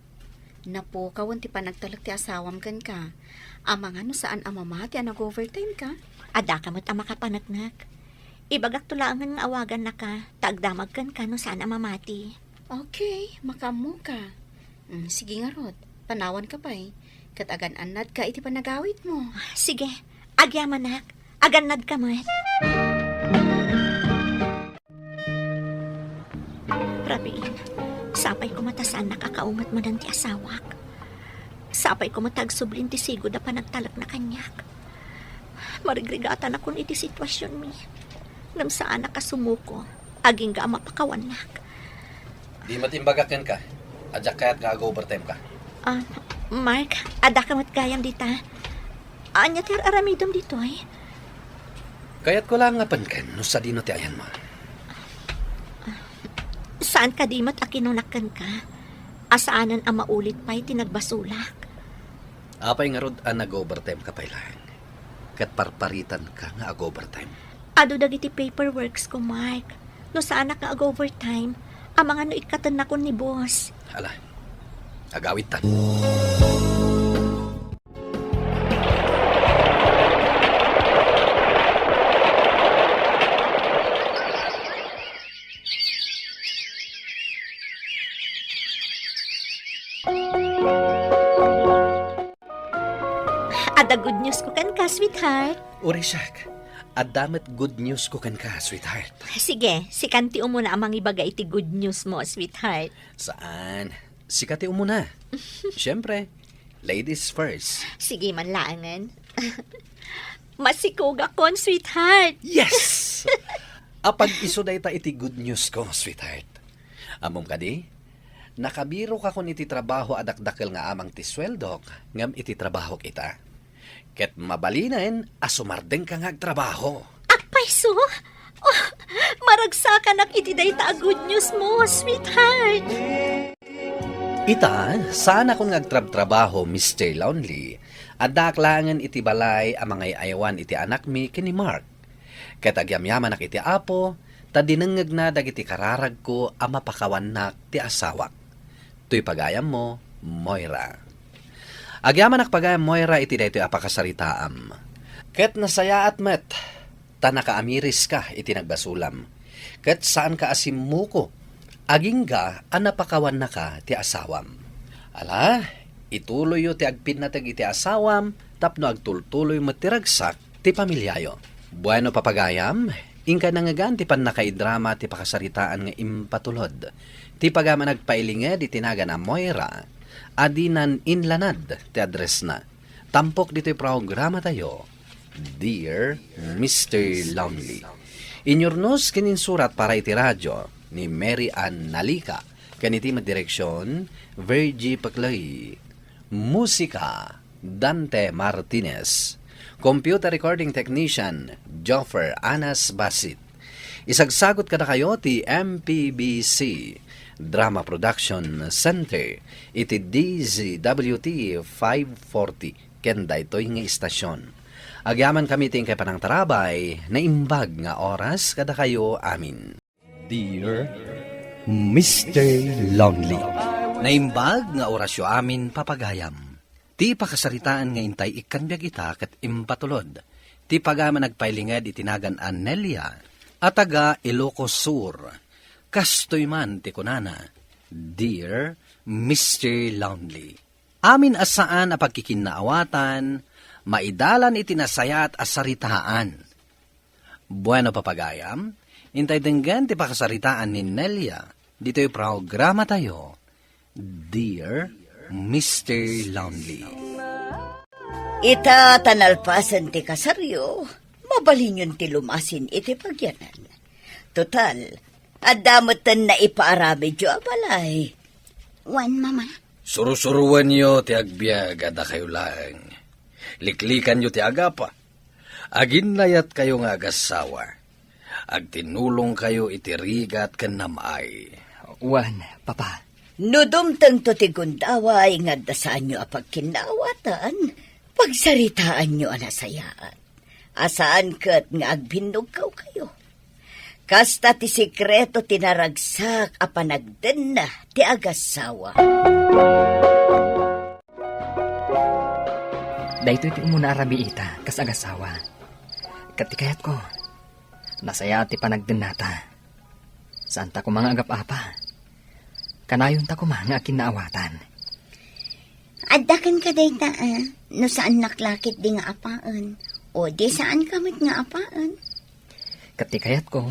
napukawen ti panagtalek ti asawam kenka. Amangan no saan a mamati a nag-overtime ka. Addaka met a makapaneknek. Ibagakto laengen nga awagannaka, ta agdamag kenka no saan a mamati. Okay, makaammoka. Mm, sige ngarud, panawanka pay, ket agan-annadka iti panagawidmo. Sige, agyamanak, agannadka met. Rabiin, sapay koma ta saannak a kaunget manen ti asawak. Sapay koma ta agsublin ti sigud a panagtalekna kaniak. Marigrigatanakon iti situasionmi. Ngem saanak a sumuko, agingga a mapakawannak. Di met imbagak kenka a diak kayat nga ag-overtime ka. Ah, Mark, addaka met gayam dita. Ania ti ar-aramidem ditoy? Kayatko laeng nga penken no sadino ti ayanmo. Saan kadi met a kinunak kenka a saanen a maulit pay ti nagbasolak? Apay ngarud a nag-overtime ka pay laeng, ket parparitanka nga ag-overtime? Adu dagiti paperworks ko, Mark. No saanak nga ag-overtime, amangan no ikkatennakon ni boss. Ala, agawidtan. Adda good news ko kenka, sweetheart. Uray siak, adda met good news ko kenka, sweetheart. Sige, sikan ti umuna a mangibaga iti good news mo, sweetheart. Saan? Sika ti umuna. Siyempre, ladies first. Sige man laengen. Masikogakon, sweetheart. Yes! Apag-isu dayta iti good news ko, sweetheart. Ammom kadi? Nakabirokakon iti trabaho a dakdakkel nga amang ti sueldok, ngem iti trabahok ita, ket mabalinen a sumardengka nga agtrabaho. Agpayso? Oh, maragsakanak iti dayta a good news mo, sweetheart. Ita, saanakon nga agtrabtrabaho, Mister Lonely. Addaak laengen iti balay a mangay-aywan iti anakmi ken ni Mark. Ket agyamyamanak iti Apo, ta dinengngegna dagiti kararagko a mapakawannak ti asawak. Toy pagayammo, Moira. Agyamanak pagayam, Moira, iti daytoy a pakasaritaam. Ket nasayaat met ta nakaamiriska iti nagbasulam, ket saanka a simmuko agingga a napakawannaka ti asawam. Ala, ituloyyo ti agpinnateg iti asawam tapno agtultuloy met ti ragsak ti pamiliayo. Bueno, papagayam, inkay nangngegan ti pannakaidrama ti pakasaritaan nga impatulod ti pagayam a nagpailinged iti nagan a Moira a dinan inlanad ti addressna. Tampok ditoy programatayo, Dear Mister Lonely. Inyurnos ken insurat para iti radio ni Mary Ann Nalica, ken iti met direksion, Virgie Paclay. Musika, Dante Martinez. Computer recording technician, Joffer Anas Basit. Isagsagot kadakayo ti M P B C Drama Production Center iti D Z W T five forty ken daytoy nga istasyon. Agyamankami ti inkay panangtarabay, naimbag nga oras kadakayo amin. Dear Mister Lonely. Naimbag nga orasyo amin, papagayam. Ti pakasaritaan nga intay ikkan biag ita ket impatulod ti pagayam a nagpailinged iti nagan a Nelia a taga Ilocos Sur. Kastoy man ti kunana, Dear Mister Lonely. Amin a saan a pagkikinnaawatan, maidalan iti nasayaat a saritaan. Bueno, papagayam, intay denggen ti pakasaritaan ni Nelia ditoy programatayo, Dear Mister Lonely. Ita ta nalpasen ti kasaryo, mabalinyon ti lumasin iti pagyanan. Total, adda metten naipaaramidyo a balay. Wen, Mama. Sursuruenyo ti agbiag a dakayo laeng. Liklikanyo ti agapa. Aginnayatkayo nga agassawa. Agtinulongkayo iti rigat ken nam-ay. Wen, Papa. No dumtengto ti gundaway nga adda saanyo a pagkinnaawatan, pagsaritaanyo a nasayaat. A saan ket nga agbinnugkawkayo. Kasta ti sekreto ti naragsak a panagdenna ti agassawa. Daytoy ti umuna a rabiita kas agassawa. Ket ti kayatko, nasayaat ti panagdennata. Saanta koma nga agap-apa. Kanayonta koma nga akinnaawatan. Adda kenka dayta, a, no saannak la ketdi nga apaen, o di saanka met nga apaen. Ket ti kayatko,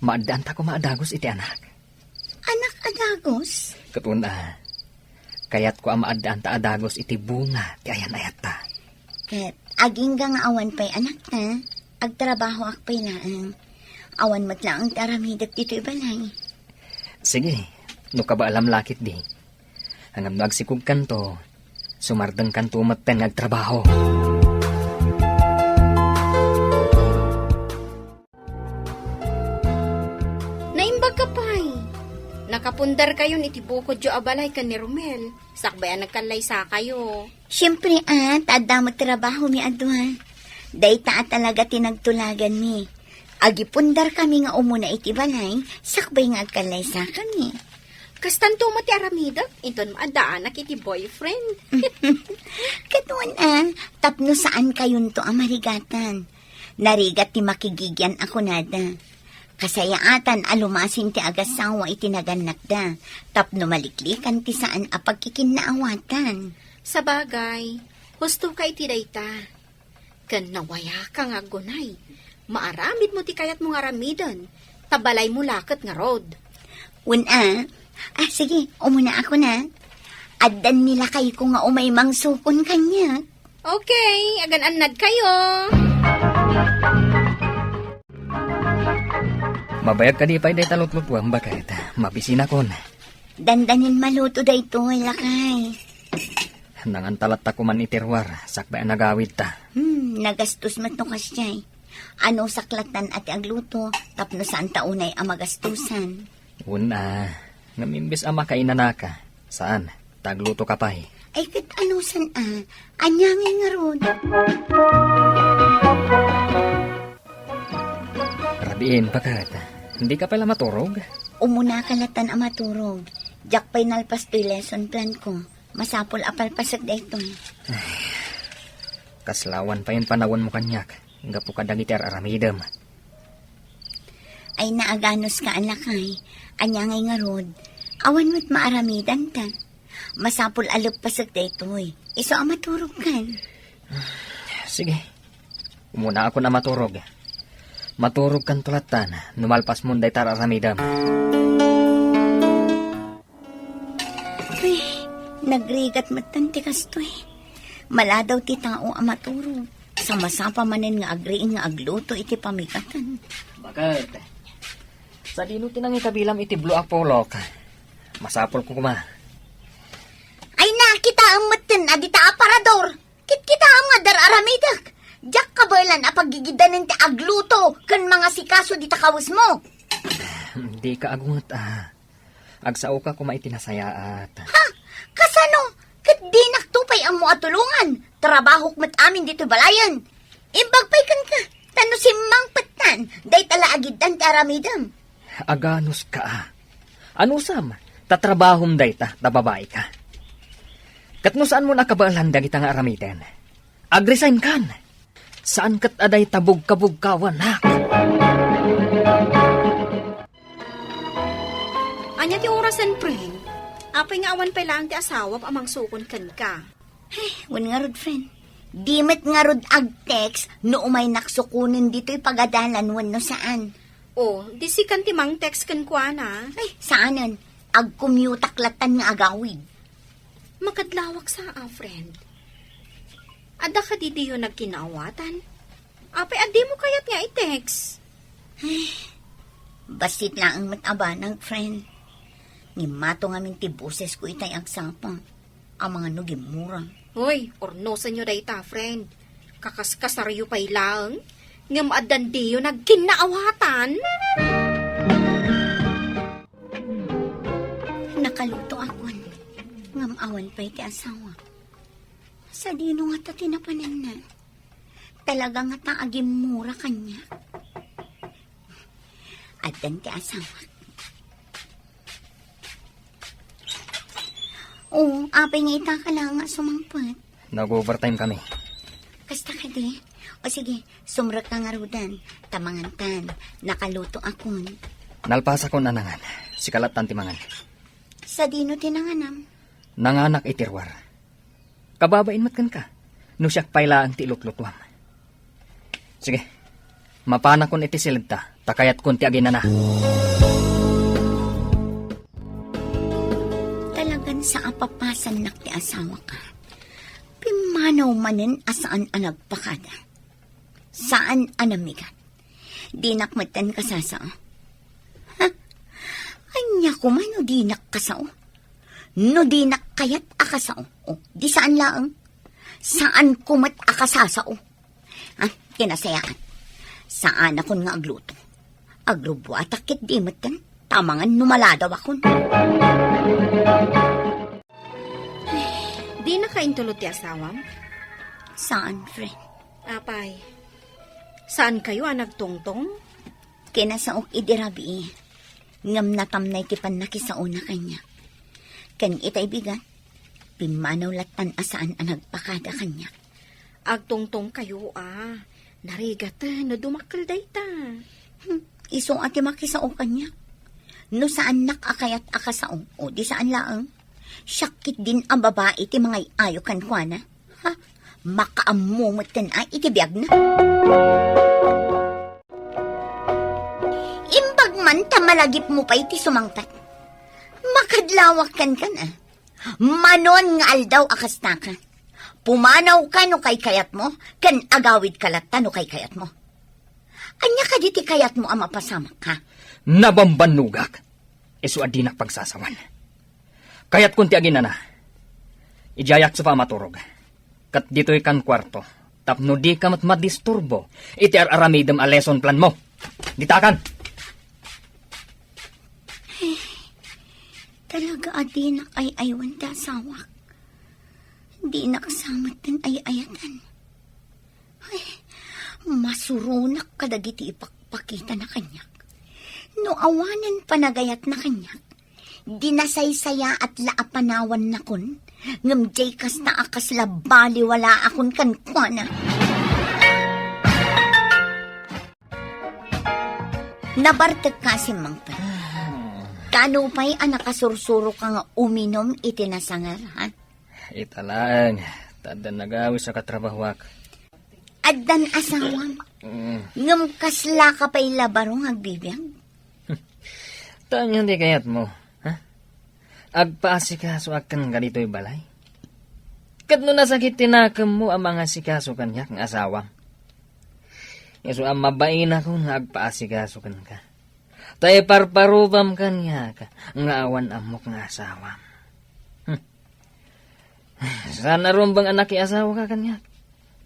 maaddaanta koma a dagus iti anak. Anak a dagus? Ket wen a, kayatko a maaddaanta a dagus iti bunga ti ayan-ayatta. Ket agingga nga awan pay anakta, agtrabahoak pay laeng. Awan met laeng ti aramidek ditoy balay. Sige, no kabaelam la ketdi. Ngem no agsikogkanto, sumardengkanto metten nga agtrabaho. Naimbagka pay. Nakapundarkayon iti bukodyo a balay ken ni Romel, sakbay a nagkallaysakayo. Siempre, a, ta adda met trabahomi a dua. Dayta a talaga ti nagtulaganmi. Agipundarkami nga umuna iti balay, sakbay nga agkallaysakami. Kastanto met ti aramidek, inton maaddaanak iti boyfriend. Ket wen a, tapno saankayonto a marigatan. Narigat ti makigigian a kunada. Kasayaatan a lumasin ti agassawa iti nagannakda, tapno maliklikan ti saan a pagkikinnaawatan. Sabagay, husto ka iti dayta. Ken nawayaka nga aggunay. Maaramidmo ti kayatmo nga aramiden, ta balaymo la ket ngarud. Wen a. A, sige, umunaakon a. Addan ni lakayko nga umay mangsukon kaniak. Okay, agan-annadkayo. Mabayag kadi pay dayta lutlutuam, baket? Mabisinakon. Dandanin maluto daytoy, lakay. Nanganta latta koman iti ruar, sakbay a nagawidta. Hmm, nagastos met no kasdiay. Anusak lattan a ti agluto, tapno saanta unay a magastosan. Wen a, ngem imbes a makainanaka, saan, ta aglutoka pay. Ay, ket anusan a, aniamin ngarud. Rabiin, baket, dika pay la maturog? Umunaka lattan a maturog. Diak pay nalpas toy lesson plan ko. Masapul a palpasek daytoy. Kasla awan payen panawenmo kaniak, gapu kadagiti ar-aramidem. Ay, naaganos ka a lakay. Ania ngay ngarud? Awan met maaramidanta. Masapul a leppasek daytoy. Isu a maturogkan. Sige. Umuna akon a maturog. Maturogkanto lattan no malpasmon dayta ar-aramidem. Ay, nagrigat metten ti kastoy. Maladaw ti tao a maturog. Sa masapa manen nga agriing nga agluto iti pamigatan. Baket. Sadino ti nangitabilam iti blue a polok? Masapulko koma. Ay, nakitaem metten a dita aparador. Kitkitaem nga dar-aramidek. Diak kabaelan a paggigidanen ti agluto ken mangasikaso dita kawesmo. Dika agunget a. Agsaoka koma iti nasayaat. Ha? Kasano? Ket dinakto pay ammo a tulongan. Trabahok met amin ditoy balayen. Imbag pay kenka, ta no simmangpettan, dayta la agiddan ti aramidem. Aganos ka a. Anusam, ta trabahom dayta, ta babai ka. Ket no saanmo a kabaelan dagita nga aramiden, agresign kan. Saan ket a dayta bugkabugkawanak. Ania ti orasen, friend? Apay nga awan pay laeng ti asawam a mangsukon kenka? Ay, wen ngarud, friend. Di met ngarud ag-text no umaynak sukonen ditoy pagadalan wenno saan. O, di sikan ti mang-text kenkuana? Ay, saanen. Agkumyutak lattan nga agawid. Makadlawak sa, a, friend. Adda kadi diyo nagkinaawatan? Apay a dimo kayat nga i-text? Ay, bassit laeng met a banag, friend. Ngimmato ngamin ti bosesko itay agsapa. Amangan no gimmura. Hoy, urnosenyo dayta, friend. Kakaskasaryo pay laeng, ngem addan diyo nagkinnaawatan? Nakalutoakon, ngem awan pay ti asawa. Sadino ngata ti napananna? Talaga ngata a gimmura kaniak? Addan ti asawak. Oo, apay nga ita ka la nga sumangpet? Nag-overtime kami. Kasta kadi? O sige, sumrekka ngaruden. Ta mangantan, nakalutoakon. Nalpasakon a nangan. Sika lattan ti mangan. Sadino ti nanganam? Nanganak iti ruar. Kababain met kenka, no siak pay laeng ti ilutlutuam. Sige, mapanakon iti siledta, ta kayatkon ti aginana. Talagan sa a papasannak ti asawak a. Pimmanaw manen a saan a nagpakada. Saan a namigat. Dinak metten kasasao. Ha? Ania koma no dinak kasao? No dinak kayat a kasao, o, di saan laeng. Saanko met a kasasao. Ha? Kinasayaan. Saanakon nga agluto. Agrubbuatak ket di metten. Ta mangan no maladawakon. Dinaka intulod ti asawam? Saan, friend. Apay, saankayo a nagtungtong? Kinasaok idi rabii, ngem natamnay ti pannakisaona kaniak. Ken itay bigat, pimmanaw lattan a saan a nagpakada kaniak. Agtungtongkayo a, narigat no dumakkel dayta. Hmm, isu a ti makisao kaniak. No saannak a kayat a kasao, o di saan laeng. Siak ketdin a babai ti mangay-ayo kenkuana. Ha? Makaammo metten a iti biagna. Imbag man ta malagipmo pay ti sumangpet. Makadlawak kenkan a. Manon nga aldaw a kastaka. Pumanawka no kaykayatmo, ken agawidka latta no kaykayatmo. Ania kadi ti kayatmo a mapasamak, ha? Nabambannogak. Isu a dinak pagsasawan. Kayatkon ti aginana. Idiayak sa pamaturog. Ket ditoy kan kuarto. Tapno dika met madisturbo iti ar-aramidem a lesson planmo. Ditakan! Talaga a dinak ay-aywan ti asawak. Dinak sa metten ay-ayatan. Ay, masuronak kadagiti ipakpakitana kaniak. No awanen panagayatna kaniak, Di nasaysayaat la a panawannakon, ngem diay kasta a kasla baliwalaakon kenkuana. Nabartek ka, Simmangpet. Kano pay a nakasursuroka nga uminum iti nasangar, ha? Ita laeng, ta addan nagawis a katrabahoak. Addan asawam. Mm. Ngem kasla ka pay la baro nga agbibiag? Ta ania ti kayatmo, ha? Agpaasikasoak kenka ditoy balay? Ket no nasakit ti nakemmo a mangasikaso kaniak nga asawam, isu a mabainakon nga agpaasikaso kenka. Ta iparparubam kaniak nga awan ammok nga asawam. Hmm. Saan a rumbeng a nakiasawaka kaniak?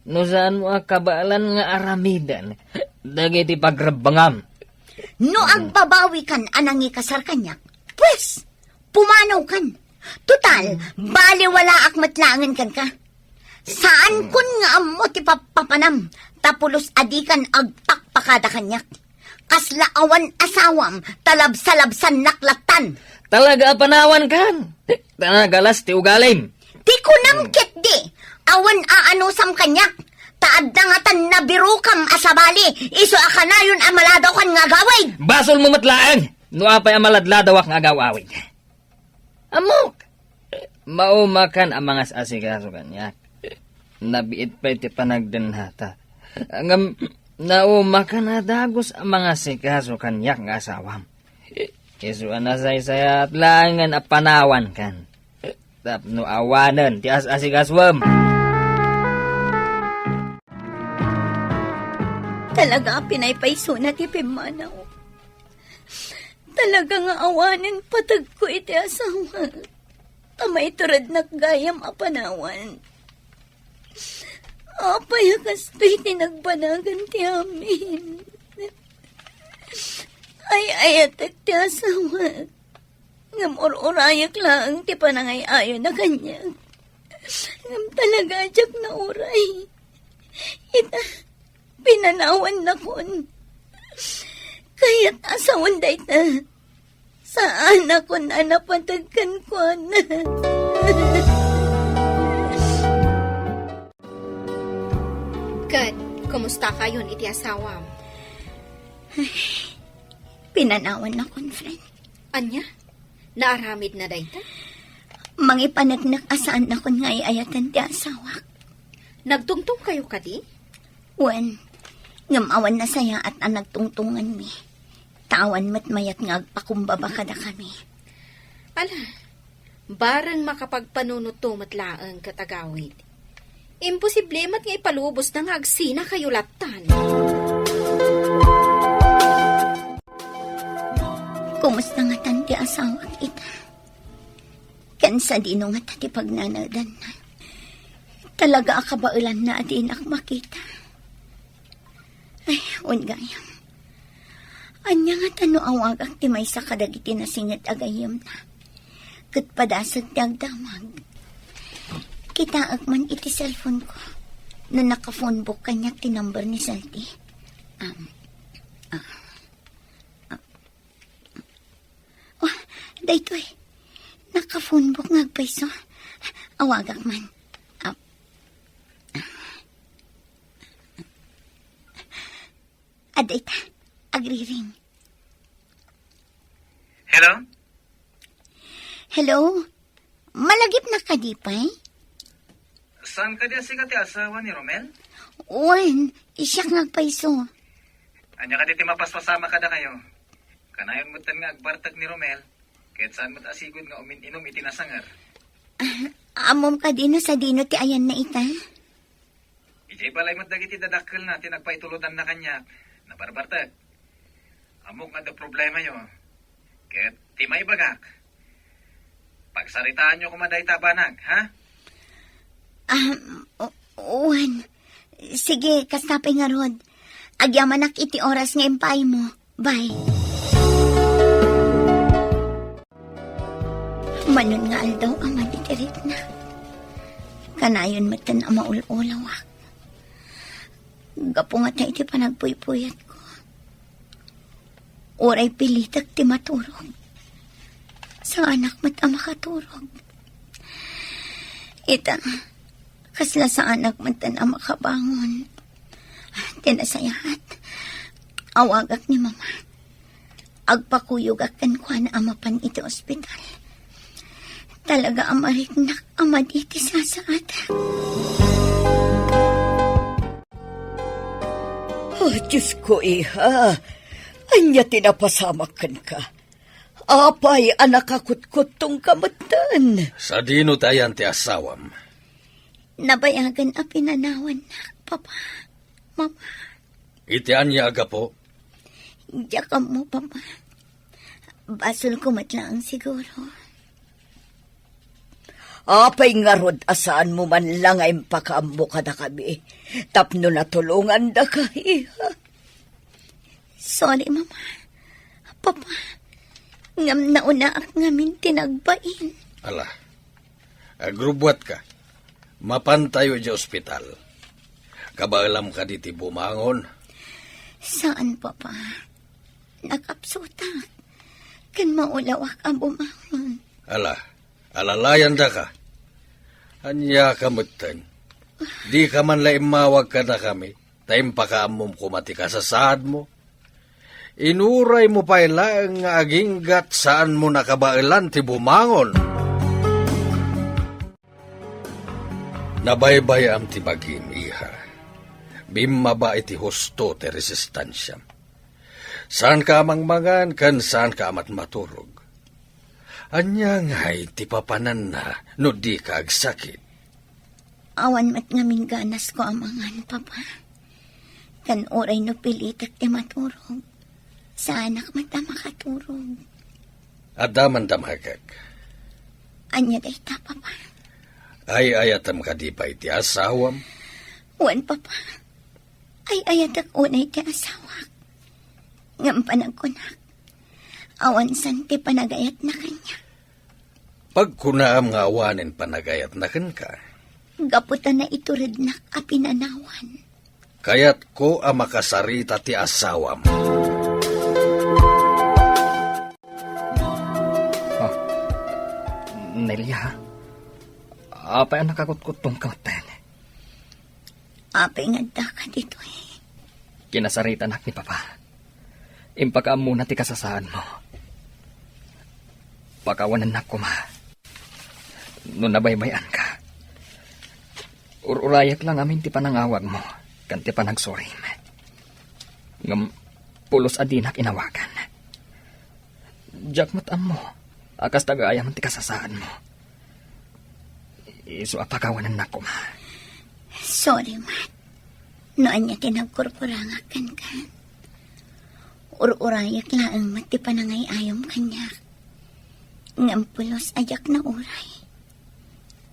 No saanmo a kabaelan nga aramiden dagiti pagrebbengam. No agbabawikan a nangikasar kaniak, pues, pumanawkan. Total, baliwalaak met laengen kenka. Saankon nga ammo ti pappapanam, ta pulos a dikan agpakpakada kaniak. Kasla awan asawam, ta labsalabsannak lattan. Talaga a panawankan. Ta nagalas ti ugalim. Ti kunam ketdi, awan aanusam kaniak. Ta adda ngatan nabirokam a sabali, isu a kanayon a maladawkan nga agawid. Basolmo met laeng, no apay a maladladawak nga agaw-awid. Ammok, maumakan a mangas-asikaso kaniak. Nabiit pay ti panagdennata. Ngem naumakan a dagus a mangasikaso kaniak nga asawam. Isu a nasaysayaat laengen a panawankan tapno awanen ti as-asikasuem. Talaga a pinaypaysona ti pimmanaw. Talaga nga awanen pategko iti asawak, ta maiturednak gayam a panawan. Apay a kastoy ti nagbanagan ti amin? Ay-ayatek ti asawak, ngem ur-urayak laeng ti panangay-ayona kaniak. Ngem talaga a diak nauray. Ita, pinanawannakon. Kayat a sawen dayta. Saanakon a napateg kenkuana. Ket, kumusta kayon iti asawam? Ay, pinanawannakon, friend. Ania? Naaramidna dayta? Mangipaneknek a saannakon nga ay-ayaten ti asawak. Nagtungtongkayo kadi? Wen, ngem awan nasayaat a nagtungtonganmi. Ta awan met mayat nga agpakumbaba kadakami. Ala, bareng makapagpanunotto met laeng ket agawid. Imposible met nga ipalubosna nga agsinakayo lattan. Kumusta ngatan ti asawak ita? Ken sadino ngata ti pagnanaedanna? Talaga a kabaelanna a dinak makita. Ay, wen gayam. Ania ngata no awagak ti maysa kadagiti nasinged a gayyemna? Ket padasag ti agdamag. Kitaek man iti cellphone ko. No naka-phone book kaniak ti number ni Salty. Um, ah, ah. Oh, daytoy. Naka-phone book nga agpayso. Awagak man. Ah, ah. Adda ita, agriring. Hello? Hello? Malagipna kadi pay? Saan kadi a sika ti asawa ni Romel? Wen, siak nga agpayso. Ania kadi ti mapaspasama kadakayo? Kanayon metten nga agbartek ni Romel, ket saan met a sigud nga umin-inum iti nasangar. Ah, ammom kadi no sadino ti ayanna ita? Idiay balay met dagiti dadakkelna ti nagpaitulodanna kaniak. Nabarbartek. Ammok nga adda problemayo. Ket ti maibagak, pagsaritaanyo koma dayta a banag, ha? Ah, o-, wen. Sige, kasta pay ngarud. Agyamanak iti oras nga impaaymo. Bye. Manon nga aldaw a man iti rikna. Kanayon metten a maul-ulawak. Gapu ngata iti panagpuypuyatko. Uray pilitek ti maturog. Saanak met a makaturog. Ita, kasla saanak met a makabangon. Ti nasayaat, awagak ni Mama. Agpakuyogak kenkuana a mapan iti ospital. Talaga a mariknak a madi ti sasaad. Oh, Diyos ko, iha. Ania ti napasamak kenka? Apay a nakakutkuttongka metten? Sadino ti ayan ti asawam? Nabayagan a pinanawannak, Papa, Mama. Iti ania a gapu? Diak ammo, Papa. Basolko met laeng siguro. Apay ngarud a saanmo man la nga impakaammo kadakami tapno natulongandaka, iha? Sorry, Mama. Papa, ngem naunaak ngamin ti nagbain. Ala, agrubbuatka. Mapantayo idiay ospital. Kabaelam kadi ti bumangon? Saan, Papa. Nakapsutak. Ken maulawak a bumangon. Ala, alalayandaka. Ania ka metten? Dika man la immawag kadakami, ta impakaammom koma ti kasasaadmo. Inuraymo pay laeng nga aginggat saanmo nakabaelan ti bumangon. Nabaybay-am ti bagim, iha. Bimmaba iti husto ti resistansiam. Saanka a mangmangan ken saanka a matmaturog. Ania ngay ti papananna no dika agsakit? Awan met ngamin ganasko a mangan, Papa. Ken uray no pilitek ti maturog, saanak met a makaturog. Adda man damagek. Ania dayta, Papa? Ay-ayatem kadi pay ti asawam? Wen, Papa. Ay-ayatek unay ti asawak. Ngem panagkunak, awan saan ti panagayatna kaniak. Pagkunaam nga awanen panagayatna kenka. Gapu ta naiturednak a pinanawan. Kayatko a makasarita ti asawam. Ah, Nelia, apay a nakakutkuttongka metten? Apay nga addaka ditoy? Kinasaritanak ni Papa. Impakaammona ti kasasaadmo. Pakawanennak koma no nabaybay-anka. Ur-urayek la ngamin ti panangawagmo ken ti panagsurim. Ngem pulos a dinak inawagan. Diak met ammo a kasta gayam ti kasasaadmo. Isu a pakawanennak koma. Sorry met no ania ti nagkurkurangak kenka. Ur-urayek laeng met ti panangay-ayom kaniak. Ngem pulos a diak nauray.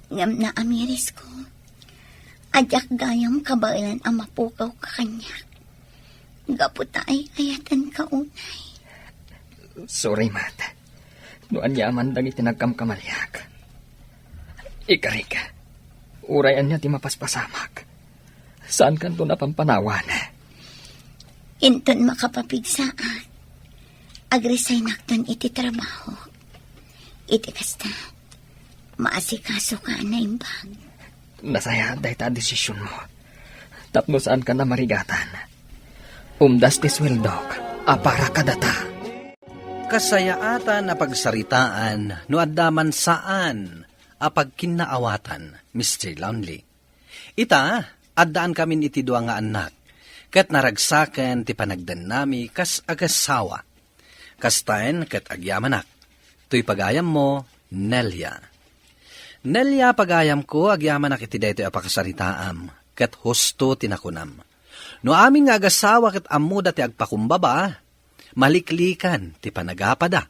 Ngem naamirisko a diak gayam kabaelan a mapukawka kaniak. Gapu ta ay-ayatenka unay. Sorry met no ania man dagiti nagkamkamaliak. Ikarik, uray ania ti mapaspasamak, saankanton a pampanawan. Inton makapapigsaak, agresignak ton iti trabaho. Iti kasta, maasikasoka a naimbag. Nasayaat dayta a desisionmo. Tapno saankan a marigatan. Umdas ti sueldok a para kadata. Kasayaatan a pagsaritaan no adda man saan a pagkinnaawatan, Mister Lonely. Ita, addaankamin iti dua nga annak, ket naragsaken ti panagdennami kas agasawa. Kastaen ket agyamanak. Toy pagayammo, Nelia. Nelia, pagayamko, agyamanak iti daytoy a pakasaritaam, ket husto ti nakunam. No amin nga agasawa ket ammoda ti agpakumbaba, maliklikan ti panagapada.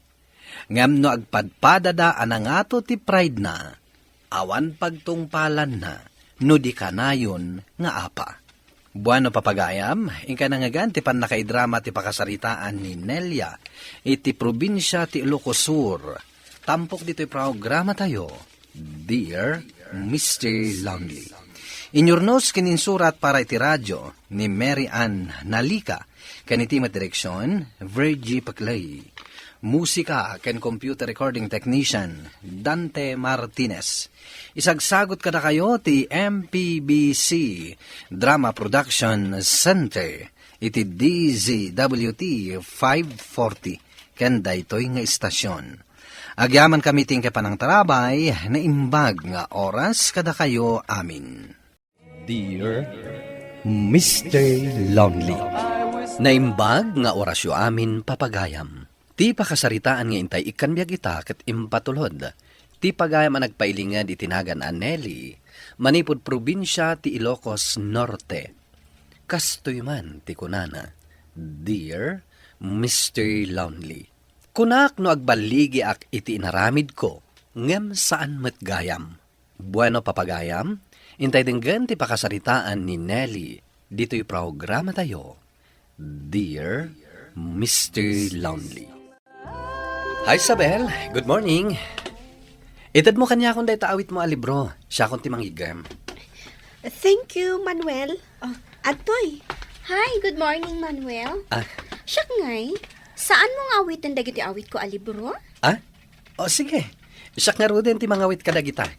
Ngem no agpadpadada a nangato ti pride-na, awan pagtungpalanna no di kanayon nga apa. Bueno, papagayam, inka nangngegan ti pannakaidrama ti pakasaritaan ni Nelia iti probinsia ti Ilocos Sur. Tampok ditoy programatayo, Dear Mister Lonely. Inyurnos ken insurat para iti radio ni Mary Ann Nalica, ken iti met direksion, Virgie Paclay. Musika ken computer recording technician, Dante Martinez. Isagsagut kadakayo ti M P B C Drama Production Center iti D Z W T five forty ken daytoy nga istasion. Agyamankami ti panangtarabay, naimbag nga oras kadakayo amin. Dear Mister Lonely. Naimbag nga orasyo amin, papagayam. Ti pakasaritaan nga intay ikkan biag ita ket impatulod ti pagayam a nagpailinged iti nagan a Nelly, manipud probinsia ti Ilocos Norte. Kastoy man ti kunana, "Dear Mister Lonely, kunak no agballigiak iti inaramidko, ngem saan met gayam." Bueno, papagayam, intay denggen ti pakasaritaan ni Nelly ditoy programatayo, Dear Mister Lonely. Hi, Isabel. Good morning. Itedmo kaniakon dayta awitmo a libro. Siakon ti mangiggem. Thank you, Manuel. Oh, adtoy. Hi, good morning, Manuel. Ah. Siak ngay, saanmo nga awiten dagiti awitko a libro? Ah? O, sige. Siak ngaruden ti mangawit kadagita.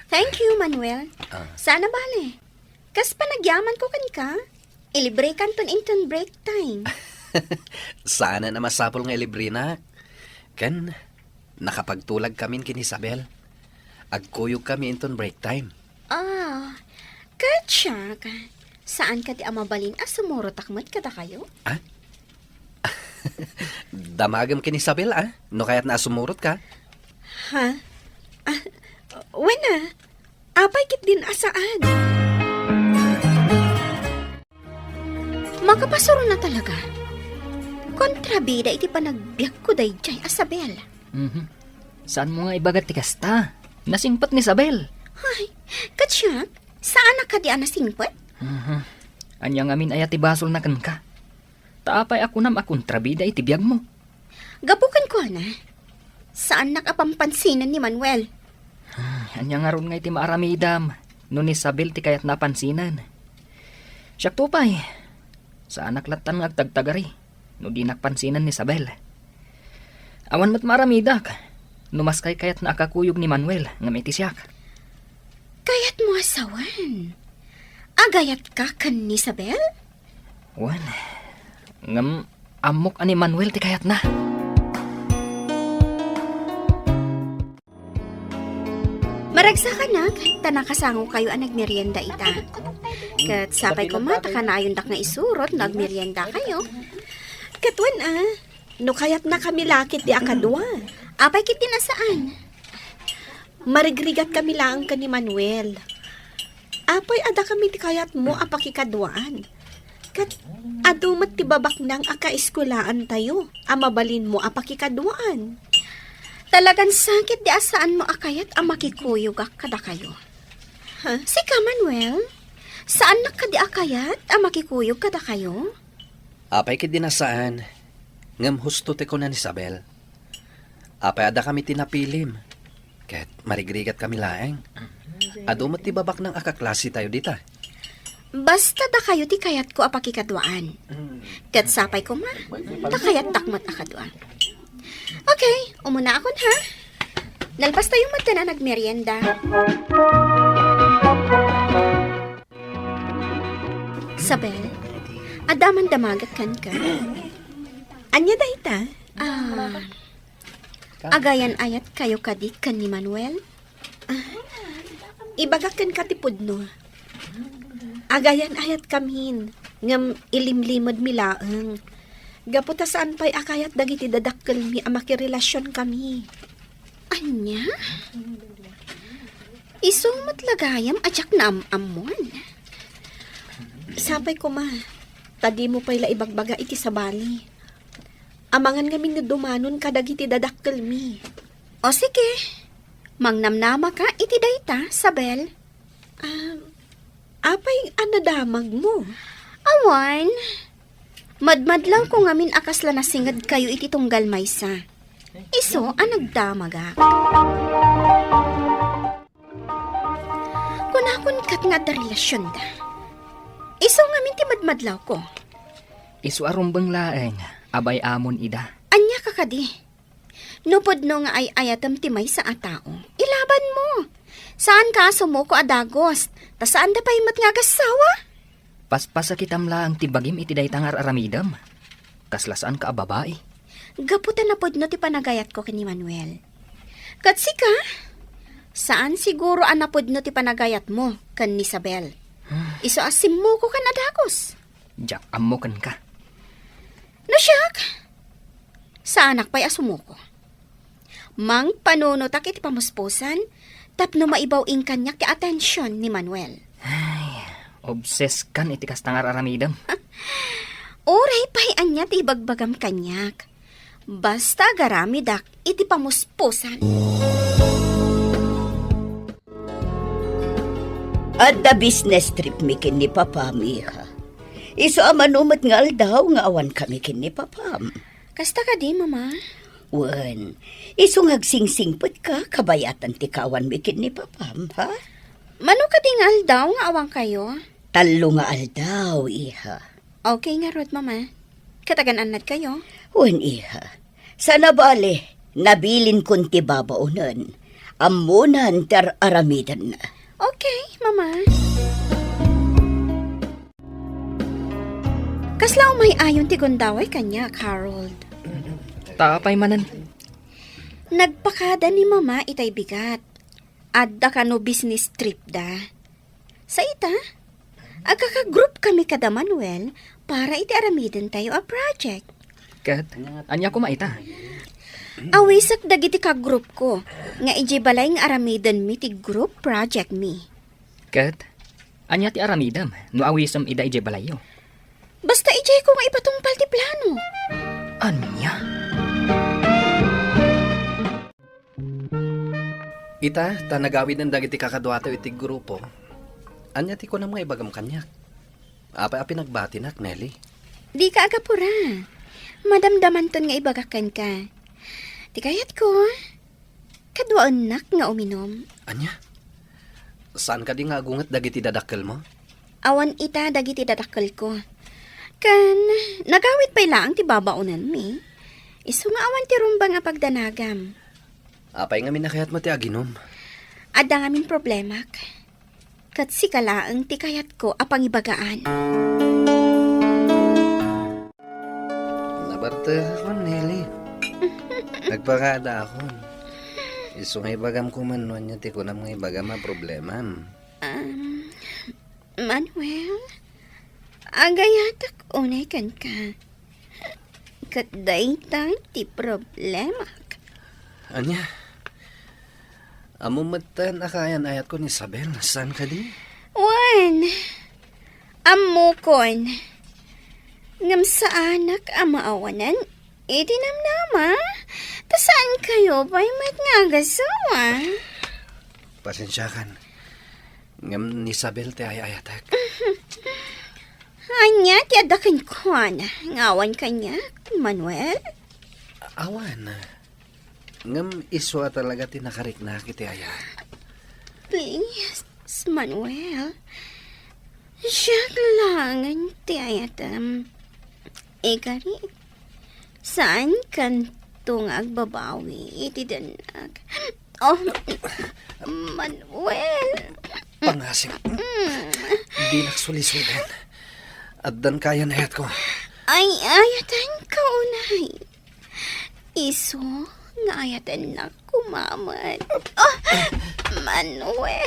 Thank you, Manuel. Ah. Saan a bale. Kas panagyamanko kenka, ilibrekanton inton break time. Saan a masapul nga ilibrenak. Ken, nakapagtulagkamin ken Isabel. Agkuyogkami inton break time. Ah, ket siak, saan kadi a mabalin a sumurotak met kadakayo? Ah? Damagem ken Isabel, ah? No kayatna a sumurotka? Ha? Ah, wen, ah. Apay ketdin a saan? Makapasuron a talaga. Kontrabida iti panagbiagko daydiay a Isabel. Mhm. Saanmo nga ibaga ti kasta? Nasingpet ni Isabel. Ay, ket siak, saan a kadi a nasingpet? Mhm. Ania ngamin aya ti basolna kenka? Ta apay a kunam a kontrabida iti biagmo? Gapu kenkuana, saannak a pampansinan ni Manuel. Hmm, ania ngarud ngay ti maaramidam no ni Isabel ti kayatna a pansinen? Siakto pay, saanak lattan nga agtagtagari no dinak pansinen ni Isabel. Awan met maaramidak no maskay kayatna a kakuyog ni Manuel ngem iti siak. Kayatmo a sawen? Agayatka ken ni Isabel? Wen, ngem ammok a ni Manuel ti kayatna. Maragsakanak, ta nakasangokayo a nagmerienda ita. Ket sapay koma ta kanayondak nga isurot no agmeriendakayo. Ket wen a, no kayatnakami la ketdi a kadua. Apay ketdin a saan? Marigrigatkami laeng ken ni Manuel. Apay a dakami ti kayatmo a pakikaduaan? Ket adu met ti babaknang a kaeskulaantayo a mabalinmo a pakikaduaan. Talagan sakit di a saanmo a kayat a makikuyogak kadakayo. Ha? Sika, Manuel? Saannak kadi a kayat a makikuyog kadakayo? Apay ketdin a saan, ngem husto ti kuna ni Isabel. Apay a dakami ti napilim, ket marigrigatkami laeng. Adu met ti babaknang a kaklasitayo dita. Basta dakayo ti kayatko a pakikaduaan. Ket sapay koma, ta kayattak met a kadua. Okay, umunaakon, ha? Nalpastayo met a nagmerienda. Isabel, adda man damagek kenka. Ania dayta? Ah, agayan-ayatkayo kadi ken ni Manuel? Ah, ibagak kenka ti pudno. Agayan-ayatkamin, ngem ilimlimedmi laeng. Gapu ta saan pay a kayat dagiti dadakkelmi a makirelasionkami. Ania? Isu met la gayam a diak naam-ammon. Sapay koma, ta dimo pay la ibagbaga iti sabali. Amangan ngamin no dumanon kadagiti dadakkelmi. O sige, mangnamnamaka iti dayta, Isabel. Ah, apay a nadamagmo? Awan. Madmadlawko ngamin a kasla nasingedkayo iti tunggal maysa. Isu a nagdamagak. Kunakon ket nga adda relasionda. Isu ngamin ti madmadlawko. Isu a rumbeng laeng, abay-amon ida. Ania ka kadi? No pudno nga ay-ayatem ti maysa a tao, ilabanmo. Saanka a sumuko a dagus, ta saanda pay met nga agassawa. Paspasakitam laeng ti bagim iti dayta nga ar-aramidem. Kasla saanka a babai. Gapu ta napudno ti panagayatko ken ni Manuel. Ket sika? Saan siguro a napudno ti panagayatmo ken ni Isabel. Isu a simmukokan a dagus. Diak ammo kenka. No siak, saanak pay a sumuko. Mangpanunotak iti pamuspusan tapno maibaw-in kaniak ti atension ni Manuel. Ay, obses kan iti kasta nga ar-aramidem. Uray pay ania ti ibagbagam kaniak. Basta agaramidak iti pamuspusan. Adda business trip mi ken ni Papam, iha. Isu a mano met nga aldaw nga awan kami ken ni Papam. Kasta kadi, Mama? Wen, isu nga agsingsingpet ka, kabayatan ti kaawan mi ken ni Papam, ha? Mano kadi nga aldaw nga awan kayo? Tallo nga aldaw, iha. Okay ngarud, Mama. Ket agan-annad kayo? Wen, iha. Saan a bale, nabilinkon ti babaonen. Ammonan ti ar-aramidenna. Okay, Mama. Kasla umay-ayon ti gundaway kaniak, Harold. Ta apay manen? Nagpakada ni Mama itay bigat. Adda kano business trip da. Sa ita, agkaka-group kami kada Manuel para iti aramidentayo a project. Ket, ania koma ita? Awisak dagiti ka-group ko nga idiay balay nga aramiden mi ti group project mi. Ket, ania ti aramidem no awisem ida idiay balayyo? Basta idiay ko nga ipatungpal ti plano. Ania? Ita, ta nagawiden dagiti kakaduatayo iti grupo. Ania ti kunam nga ibagam kaniak? Apay a pinagbatinak, Nelly? Dika agapura. Madamdamanton nga ibagak kenka. Ti kayatko, kaduaennak nga uminum. Ania? Saan kadi nga agunget dagiti dadakkelmo? Awan ita dagiti dadakkelko. Ken, nagawid pay laeng ti babaonenmi. Isu nga awan ti rumbeng a pagdanagam. Apay ngamin a kayatmo ti aginum? Adda ngamin problemak. Ket sika laeng ti kayatko a pangibagaan. Nabartekakon, Nelly. Nagpakadaakon. Isu nga ibagam koma no ania ti kunam nga ibagam a problemam. Um, Manuel, agayatak unay kenka. Ket dayta ti problemak. Ania? Ammom metten a kaayan-ayatko ni Isabel, saan kadi? Wen, ammokon. Ngem saanak a maawanan iti namnama, ta saan kayo pay met nga agasawa. Pasensiakan. Ngem ni Isabel ti ay-ayatek. Ania ti adda kenkuana nga awan kaniak, Manuel? Awan. Ngem isu a talaga ti nakariknak iti ayat. Please, Manuel. Siak laengen ti ayatem. Ikari, saankanto nga agbabawi iti dennak. Oh, Manuel. Pangasem. Mm. Dinak sulisogan. Addan kaayan-ayatko. Ay-ayatenka unay. Isu nga ayatennak koma met. Oh, Manuel.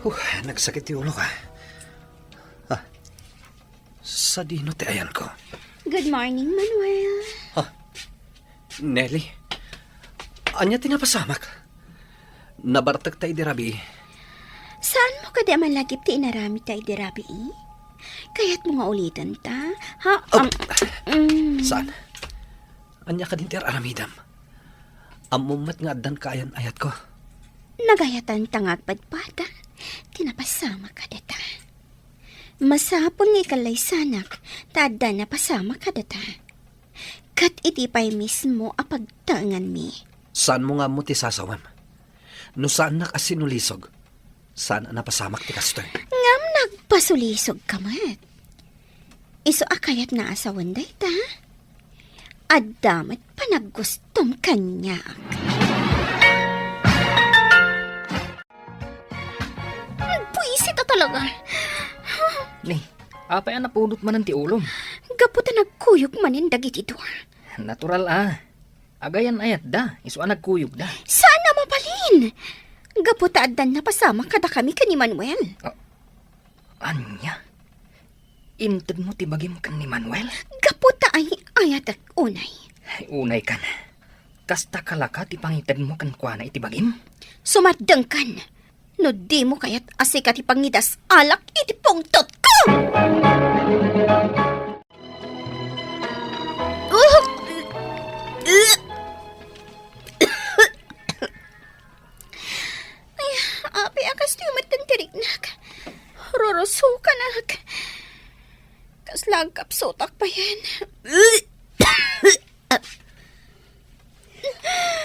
Huh, nagsakit ti ulok, ah. Ah, sadino ti ayanko? Good morning, Manuel. Ah, Nelly, ania ti napasamak? Nabartekta idi rabii. Saanmo kadi a malagip ti inaramidta idi rabii? Kayatmo nga ulitenta? Ha? Oh, am-, mm. Saan? Ania kadin ti ar-aramidem? Ammom met nga addan kaayan-ayatko. Nagayatanta nga agpadpada ti napasamak kadata. Masapul nga ikallaysanak ta adda napasamak kadata. Ket iti pay mismo a pagtaenganmi. Saanmo nga ammo ti sasawem? No saannak a sinulisog, saan a napasamak ti kastoy. Ngem nagpasulisogka met. Isu a kayatna a sawen dayta, adda met panaggustom kaniak. Buisit a talaga. Ni, apay a napudot manen ti ulom? Gapu ta nagkuyog manen dagiti dua. Natural a. Agayan-ayatda, isu a nagkuyogda. Saan a mabalin? Gapu ta addan napasamak kadakami ken ni Manuel. Ah, ania? Intedmo ti bagim ken ni Manuel? Gapu ta ay-ayatek unay. Ay, unay kan. Kasta kalaka ti pangitedmo kenkuana iti bagim? Sumardengkan. No dimo kayat a sika ti pangidas-alak iti pungtotko! Ay, apay a kastoy met ti riknak. Rurusokanak. Kasla agkapsutak payen.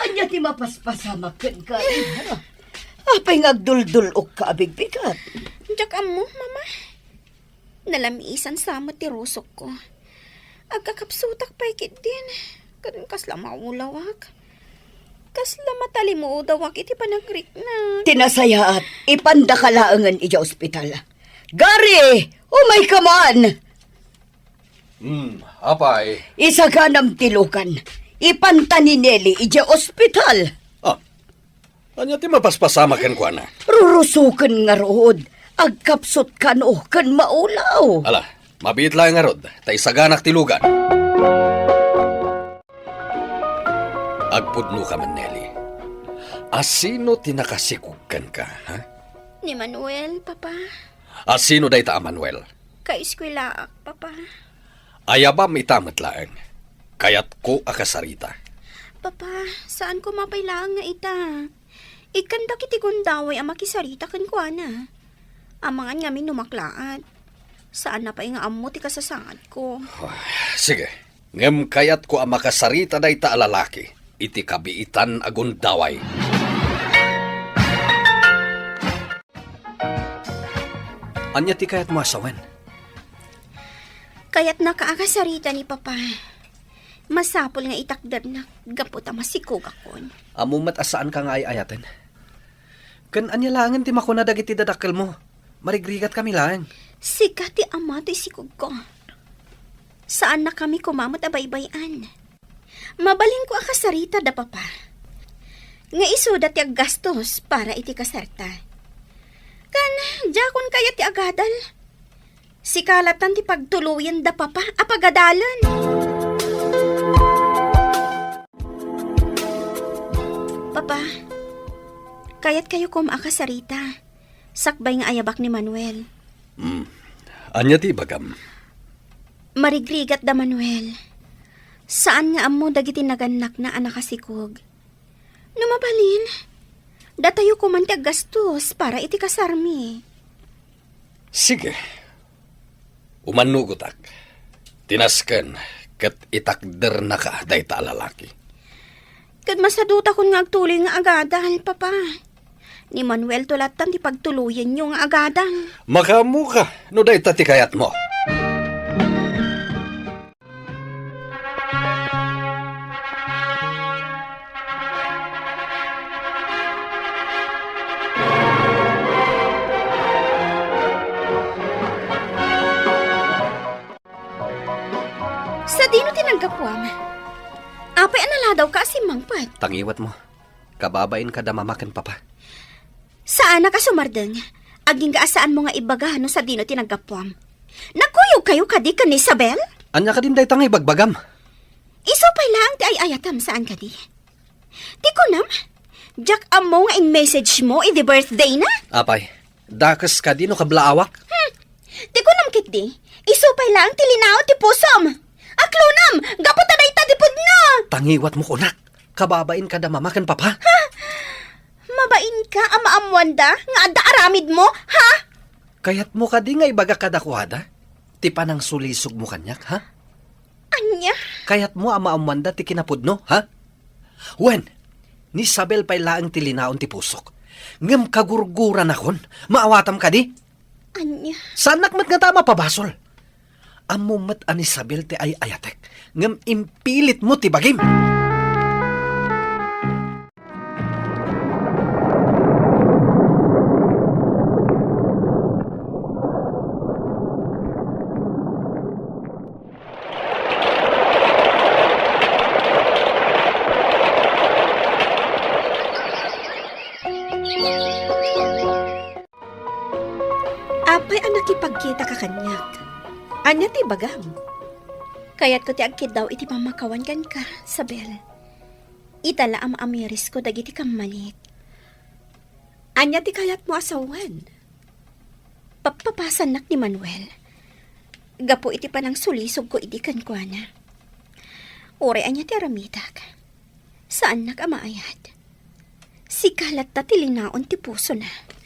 Ania ti mapaspasamak kenka, iha? Apay nga agduldul-okka a bigbigat? Diak ammo, Mama. Nalamisan sa met ti rusokko. Agkakapsutak pay ketdin. Ken kasla maulawak. Kasla matalimudawak iti panagriknak. Ti nasayaat, ipandaka laengen idiay ospital. Gary, umayka man! Hmm, apay. Isaganam ti Logan. Ipanta ni Nelly idiay ospital. Ah, ania ti mapaspasamak kenkuana? Rurusoken ngarud. Agkapsut kano ken maulaw. Ala, mabiit laeng ngarud, ta isaganak ti Logan. Agpudno ka man, Nelly. Asino ti nakasikog kenka, ha? Ni Manuel, Papa. Asino dayta a Manuel? Kaeskuelaak, Papa. Ayabam ita met laeng. Kayatko a kasarita. Papa, saan koma pay laeng nga ita. Ikkan dagiti gundaway a makisarita kenkuana. Amangan ngamin no maklaat. Saanna pay nga ammo ti kasasaadko. Ah, sige. Ngem kayatko a makasarita dayta a lalaki iti kabiitan a gundaway. Ania ti kayatmo a sawen? Kayatnaka a kasarita ni Papa. Masapul nga itakdernak gapu ta masikogakon. Ammo met a saanka nga ay-ayaten. Ken ania laengen ti makuna dagiti dadakkelmo? Marigrigatkami laeng. Sika ti ama ti sikogko. Saannakami koma met a baybay-an. Mabalinko a kasarita da Papa. Nga isuda ti aggastos para iti kasarta. Ken diakon kayat ti agadal. Sika lattan ti pagtuloyen da Papa a pagadalen. Papa, kayatkayo koma a kasarita. Sakbay nga ayabak ni Manuel. Hmm. Ania ti ibagam? Marigrigat da Manuel. Saan nga ammo dagiti nagannakna a nakasikog. No mabalin, datayo koman ti aggastos para iti kasarmi. Sige. Umannugotak. Tinasken ket itakdernaka dayta a lalaki. Ket masadutakon nga agtuloy nga agadal, Papa. Ni Manuel to lattan ti pagtuloyenyo nga agadal. Makaammoka no dayta ti kayatmo. Sadino ti naggapuam? Apay a naladawka a simmangpet? Tangiwatmo. Kababain kada mama ken papa. Saanak a sumardeng. Agingga a saanmo nga ibaga no sadino ti naggapuam. Nagkuyogkayo kadi ken ni Isabel? Ania kadin dayta nga ibagbagam? Isu pay laeng ti ay-ayatem, saan kadi? Ti kunam, diak ammo nga in-message mo idi birthday na? Apay, dakes kadi no kablaawak? Hmm. Ti kunam ketdi, isu pay laeng ti linaon ti pusom. Aklonam, gapu ta dayta ti pudno. Tangiwatmo kunak, kababain kada mama ken papa. Ha? Mabainka a maammoanda nga adda aramidmo, ha? Kayatmo kadi nga ibaga kadakuada ti panangsulisogmo kaniak, ha? Ania? Kayatmo a maammoanda ti kinapudno, ha? Wen, ni Isabel pay laeng ti linaon ti pusok. Ngem kagurguranakon, maawatam kadi? Ania? Saannak met ngata a mapabasol. Ammom met a ni Isabel ti ay-ayatek, ngem impilitmo ti bagim. Apay a nakipagkitaka kaniak? Ania ti ibagam? Kayatko ti agkiddaw iti pammakawan kenka, Isabel. Ita la a maamirisko dagiti kammalik. Ania ti kayatmo a sawen? Pappapasannak ni Manuel gapu iti panangsulisogko idi kenkuana. Uray ania ti aramidak, saannak a maayat. Sika latta ti linaon ti pusona.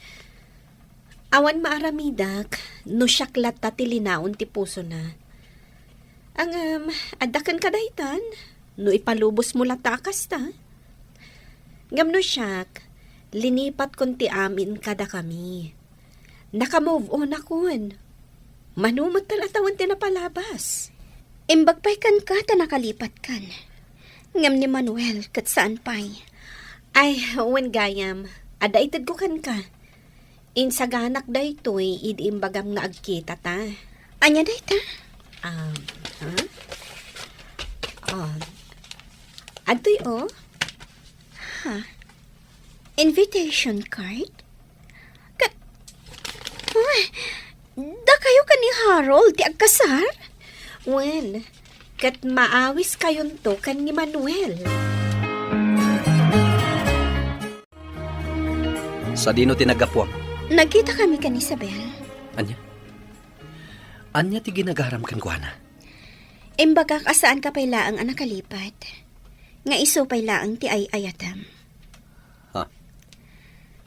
Awan maaramidak no siak latta ti linaon ti pusona. Ngem, adda kenka daytan, no ipalubosmo latta a kasta. Ngem no siak, linipatkon ti amin kadakami. Naka-move on akon. Mano met ta la tawen ti napalabas. Imbag pay kenka ta nakalipatkan. Ngem ni Manuel ket saan pay. Ay, wen gayam, adda itedko kenka. Insaganak daytoy idi imbagam nga agkitata. Ania dayta? Um, ha? Oh. Adtoy, oh. Ha? Invitation card? Ket, ah, dakayo ken ni Harold ti agkasar? Wen, ket maawiskayonto ken ni Manuel. Sadino ti naggapuam? Nagkitakami ken Isabel. Ania? Ania ti ginagaram kenkuana? Imbagak a saanka pay laeng a nakalipat, nga isu pay laeng ti ay-ayatem. Ha?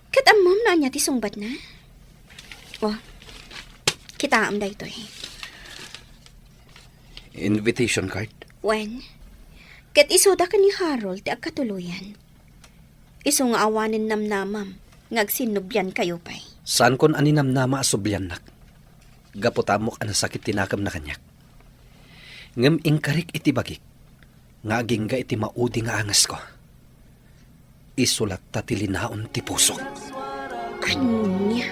Ket ammom no ania ti sungbatna? Oh, kitaem daytoy. Invitation card? Wen, ket isuda ken ni Harold ti agkatuloyan. Isu nga awanen namnamam nga agsinnubliankayo pay. Saankon a ninamnama a subliannak. Gapu ta ammok a nasakit ti nakemna kaniak. Ngem inkarik iti bagik nga agingga iti maudi nga angesko. Isu latta ti linaon ti pusok. Ania?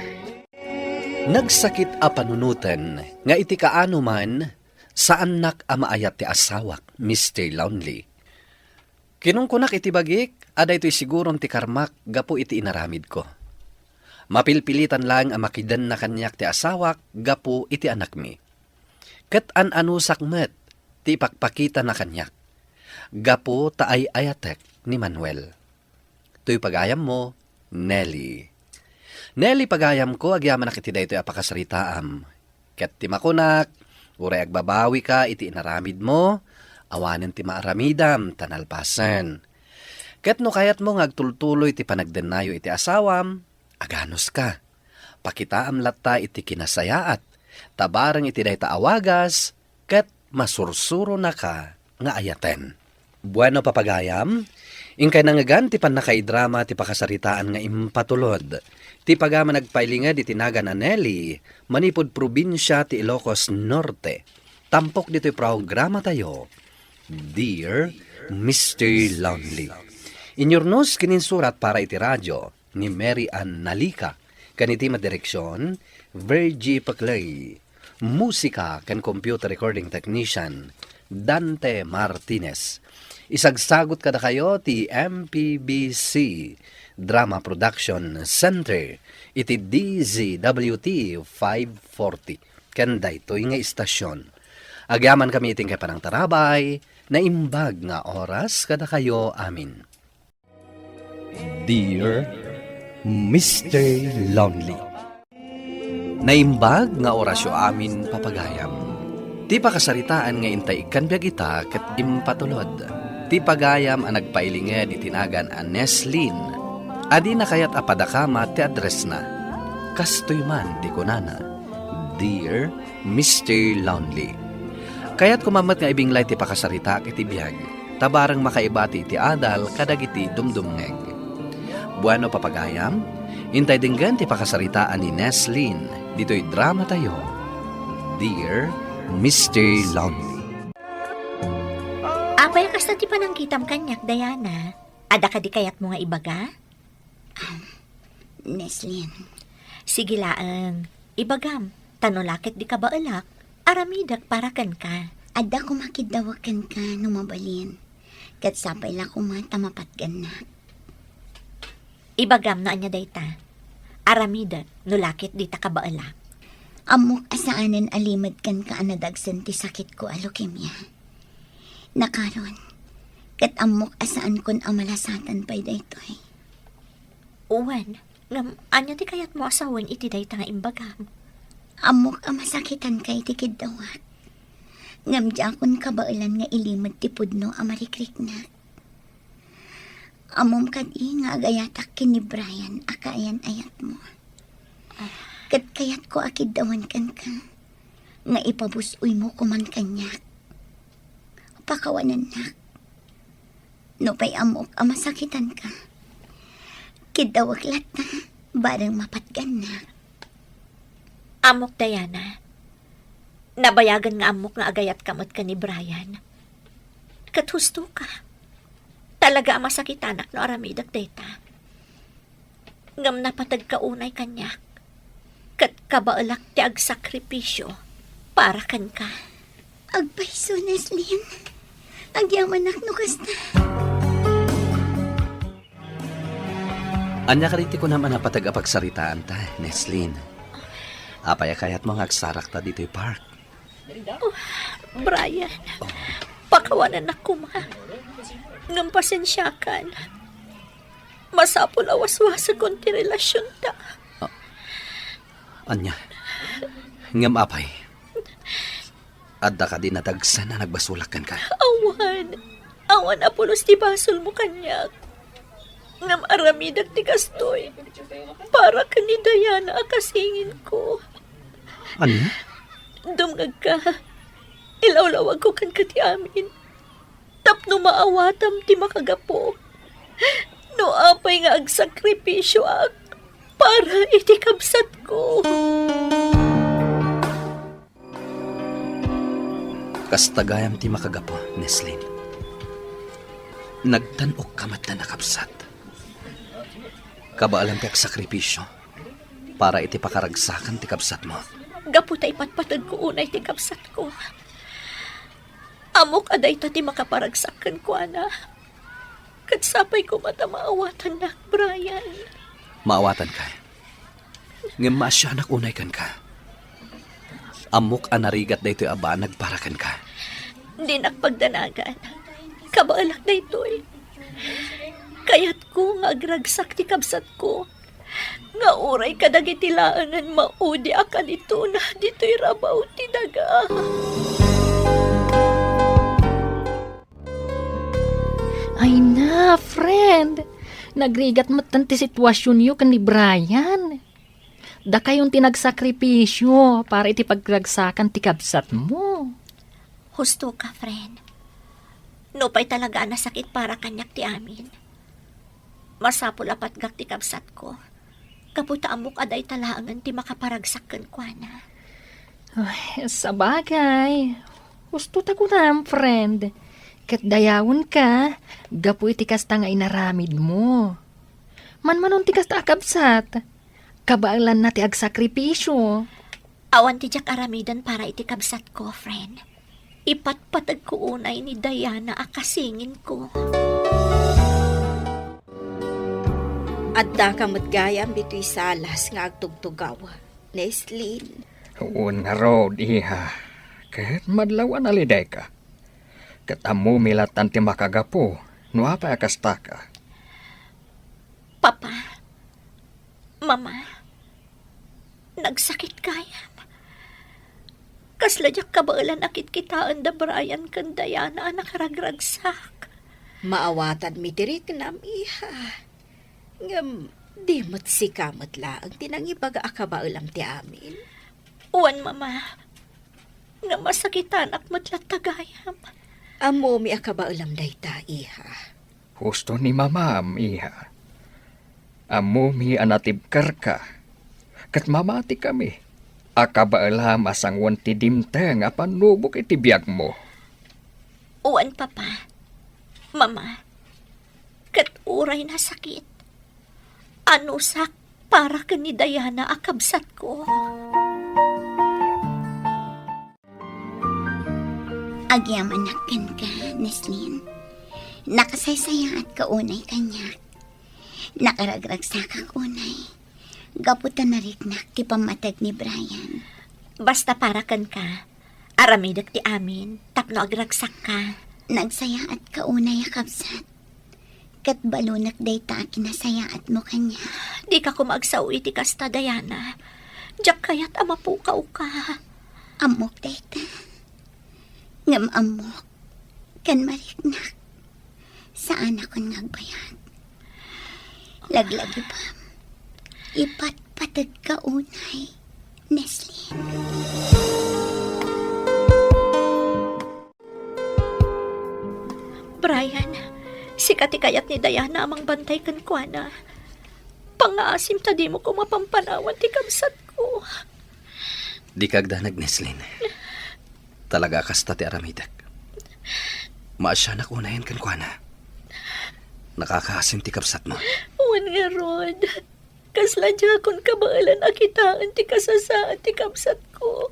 Nagsakit a panunoten nga iti kaano man, saannak a maayat ti asawak, Mister Lonely. Kinunkunak iti bagik a daytoy siguron ti karmak gapu iti inaramidko. Mapilpilitan laeng a makidenna kaniak ti asawak gapu iti anakmi. Ket an-anusak met ti ipakpakitana kaniak gapu ta ay-ayatek ni Manuel. Toy pagayammo, Nelly. Nelly, pagayamko, agyamanak iti daytoy a pakasaritaam. Ket ti makunak, uray agbabawika iti inaramidmo, awanen ti maaramidam ta nalpasen. Ket no kayatmo nga agtultuloy ti panagdennayo iti asawam, aganuska. Pakitaam latta iti kinasayaat, ta bareng iti dayta a wagas, ket masursuronaka nga ayaten. Bueno, papagayam, inkay nangngegan ti pannakaidrama ti pakasaritaan nga impatulod. Ti pagayam a nagpailinged iti nagan a Nelly, manipud probinsia ti Ilocos Norte. Tampok ditoy programatayo, Dear Mister Lonely. Inyurnos ken insurat para iti radio ni Mary Ann Nalica, ken iti madireksion, Virgie Paclay. Musika ken computer recording technician, Dante Martinez. Isagsagut kadakayo ti M P B C Drama Production Center iti D Z W T five forty ken daytoy nga istasion. Agyamankami iti inkay panangtarabay, naimbag nga oras kadakayo amin. Dear Mister Lonely. Naimbag nga orasyo amin, papagayam. Ti pakasaritaan nga intay ikkan biag ita ket impatulod. Ti pagayam a nagpailinged iti nagan a Neslin. Adina kayat a padakamat ti addressna. Kastoy man ti kunana, Dear Mister Lonely. Kayatko man met nga ibinglay ti pakasaritaak iti biag, ta bareng makaibati iti adal kadagiti dumdumngeg. Bueno, papagayam, intay denggen ti pakasaritaan ni Neslin ditoy dramatayo, Dear Mister Lonely. Apay a kasta ti panangkitam kaniak, Diana? Adda kadi kayatmo nga ibaga? Neslin. Sige laeng, ibagam, ta no la ket di kabaelak, aramidek para kenka. Adda koma kiddawek kenka no mabalin. Ket sapay la koma ta mapatgannak. Ibagam no ania dayta. Aramidek no la ket dita kabaelak. Ammok a saanen a limed kenka a nadagsen ti sakitko a leukemia. Nakaron, ket ammok a saankon a malasatan pay daytoy. Wen, ngem ania ti kayatmo a sawen iti dayta nga imbagam? Ammok a masakitanka iti kiddawak. Ngem diakon kabaelan nga ilimed ti pudno a marikriknak. Ammom kadi nga agayatak ken ni Brian a kaayan-ayatmo. Ket kayatko a kiddawan kenka nga ipabus-oymo koman kaniak. Pakawanennak. Nupay ammok a masakitanka, kiddawek latta bareng mapatgannak. Ammok, Diana. Nabayagen nga ammok nga agayatka met ken ni Brian. Ket hustoka. Talaga a masakitanak no aramidek dayta. Ngem napateg ka unay kaniak, ket kabaelak ti agsakripisio para kenka. Agpayso, Neslin. Agyamanak no kasta. Ania kadi ti kunam a napateg a pagsaritaanta, Neslin? Apay a kayatmo nga agsarakta ditoy park? Oh, Brian, pakawanennak koma. Ngem pasensiakan. Masapul a waswasekon ti relasionta. Ah, ania? Ngem apay? Adda kadi nadagsen a nagbasolak kenka? Awan. Awan a pulos ti basolmo kaniak. Ngem aramidek ti kastoy para ken ni Diana a kasinginko. Ania? Dumngegka. Ilawlawagko kenka ti amin tapno maawatam ti makagapu no apay nga agsakripisioak para iti kabsatko. Kasta gayam ti makagapu, Neslin. Nagtan-okka met a nakabsat. Kabaelan ti agsakripisio para iti pakaragsakan ti kabsatmo. Gapu ta ipatpategko unay ti kabsatko, ammok a dayta ti makaparagsak kenkuana. Ket sapay koma ta maawatannak, Brian. Maawatanka. Ngem maasianak unay kenka. Ammok a narigat daytoy a banag para kenka. Dinak pagdanagan. Kabaelak daytoy. Kayatko nga agragsak ti kabsatko nga uray kadagiti laengen maudi a kalitona ditoy rabaw ti daga. Ay na, friend! Nagrigat metten ti situasionyo ken ni Brian. Dakayon ti nagsakripisio para iti pagragsakan ti kabsatmo. Husto ka, friend. Nupay talaga a nasakit para kaniak ti amin, masapul a patgak ti kabsatko. Gapu ta ammok a dayta laengen ti makaparagsak kenkuana. Ay, sabagay. Husto ta kunam, friend. Ket dayawenka, gapu iti kasta nga inaramidmo. Manmanon ti kasta a kabsat, kabaelanna ti agsakripisio. Awan ti diak aramiden para iti kabsatko, friend. Ipatpategko unay ni Diana a kasinginko. Addaka met gayam ditoy salas nga agtugtugaw, Neslin. Wen ngarud, iha. Ket madlaw a nalidayka. Ket ammomi lattan ti makagapu no apay a kastaka. Papa, Mama, nagsakit gayam. Kasla diak kabaelan a kitkitaen da Brian ken Diana a nakaragragsak. Maawatanmi ti riknam, iha. Ngem, di met sika met laeng ti nangibaga a kabaelam ti amin. Wen, Mama, nga masakitanak met latta gayam. Ammomi a kabaelam dayta, iha. Husto ni Mamam, iha. Ammomi a natibkerka, ket mamatikami. A kabaelam a sanguan ti dimteng a pannubok iti biagmo. Wen, Papa. Mama, ket uray nasakit, anusak para ken ni Diana a kabsatko. Agyamanak kenka, Neslin. Nakasaysayaatka unay kaniak. Nakaragragsakak unay gapu ta nariknak ti pammateg ni Brian. Basta para kenka, aramidek ti amin tapno agragsakka. Nagsayaatka unay a kabsat. Ket balonek dayta a kinasayaatmo kaniak. Dika koma agsao iti kasta, Diana. Diak kayat a mapukawka. Ammok dayta. Ngem ammok ken mariknak, saanakon nga agbayag. Laglagipem, ipatpategka unay, Neslin. Brian, sika ti kayat ni Diana a mangbantay kenkuana. Pangngaasim ta dimo koma pampanawan ti kabsatko. Dika agdanag, Neslin. Talaga a kasta ti aramidek. Maasianak unayen kenkuana. Nakakaasim ti kabsatmo. Wen ngarud, kasla diakon kabaelan a kitaen ti kasasaad ti kabsatko.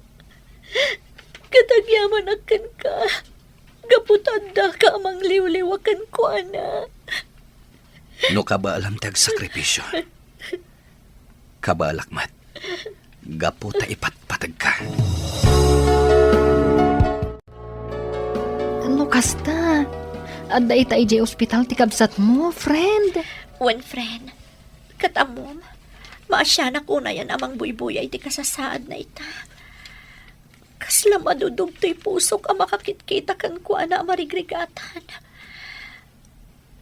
Ket agyamanak kenka, gapu ta addaka a mangliwliwa kenkuana. No kabaelam ti agsakripisio, kabaelak met gapu ta ipatpategka. No kasta, adda ita idiay ospital ti kabsatmo, friend. Wen, friend. Ket ammom, maasianak unayen a mangbuybuyay ti kasasaadna ita. Kasla madudugtoy pusok a makakitkita kenkuana a marigrigatan.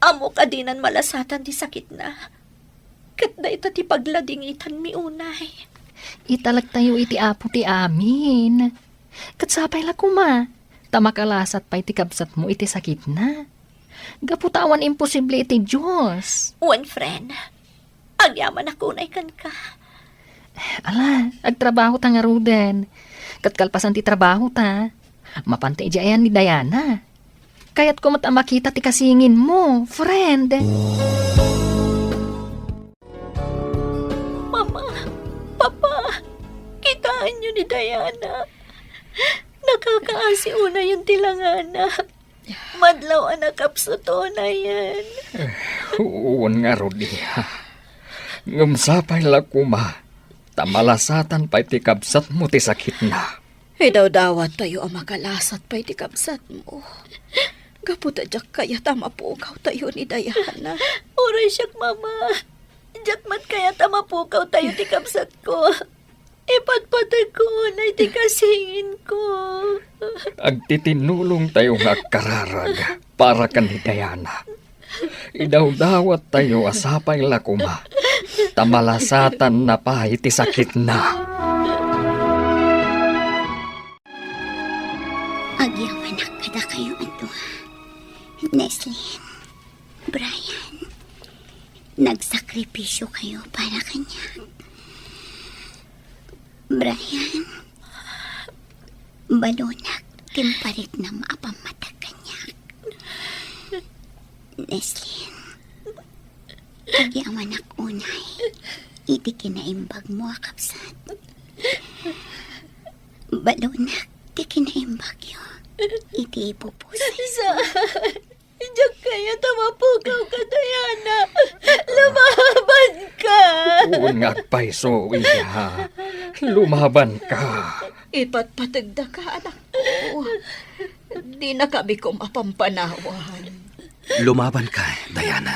Ammok a dinan malasatan ti sakitna, ket dayta ti pagladingitanmi unay. Italektayo iti Apo ti amin. Ket sapay la koma, ta makalasat pay ti kabsatmo iti sakitna. Gapu ta awan imposible iti Dios. Wen, friend. Agyamanak unay kenka. Ala, agtrabaho ta ngaruden. Ket kalpasan ti trabaho ta, mapanta idiay ayan ni Diana. Kayatko met a makita ti kasinginmo, friend. Mama, Papa, kitaenyo ni Diana. Nakakaasi unayen ti langana. Madlaw a nakapsut unayen. Eh, wen ngarud, iha. Ngem sapay la koma, ta malasatan pay ti kabsatmo ti sakitna. Idawdawattayo a makalasat pay ti kabsatmo. Gapu ta diak kayat a mapukawtayo ni Diana. Uray siak, Mama. Diak met kayat a mapukawtayo ti kabsatko. Ipatpategko unay ti kasinginko. Agtitinnulongtayo nga agkararag para ken ni Diana. Idawdawattayo a sapay la koma, ta malasatanna pay ti sakitna. Agyamanak kadakayo a dua, Neslin, Brian. Nagsakripisyo kayo para kaniak. Brian, balonak ti impariknam a pammateg kaniak. Neslin, agyamanak unay iti kinaimbagmo a kabsat. Balonak ti kinaimbagyo iti ipupusay. Diak kayat a mapukawka, Diana. Lumabanka! Wen nga agpayso, iha. Lumabanka. Ipatpategdaka, anakko. Dinakami koma pampanawan. Lumabanka, Diana.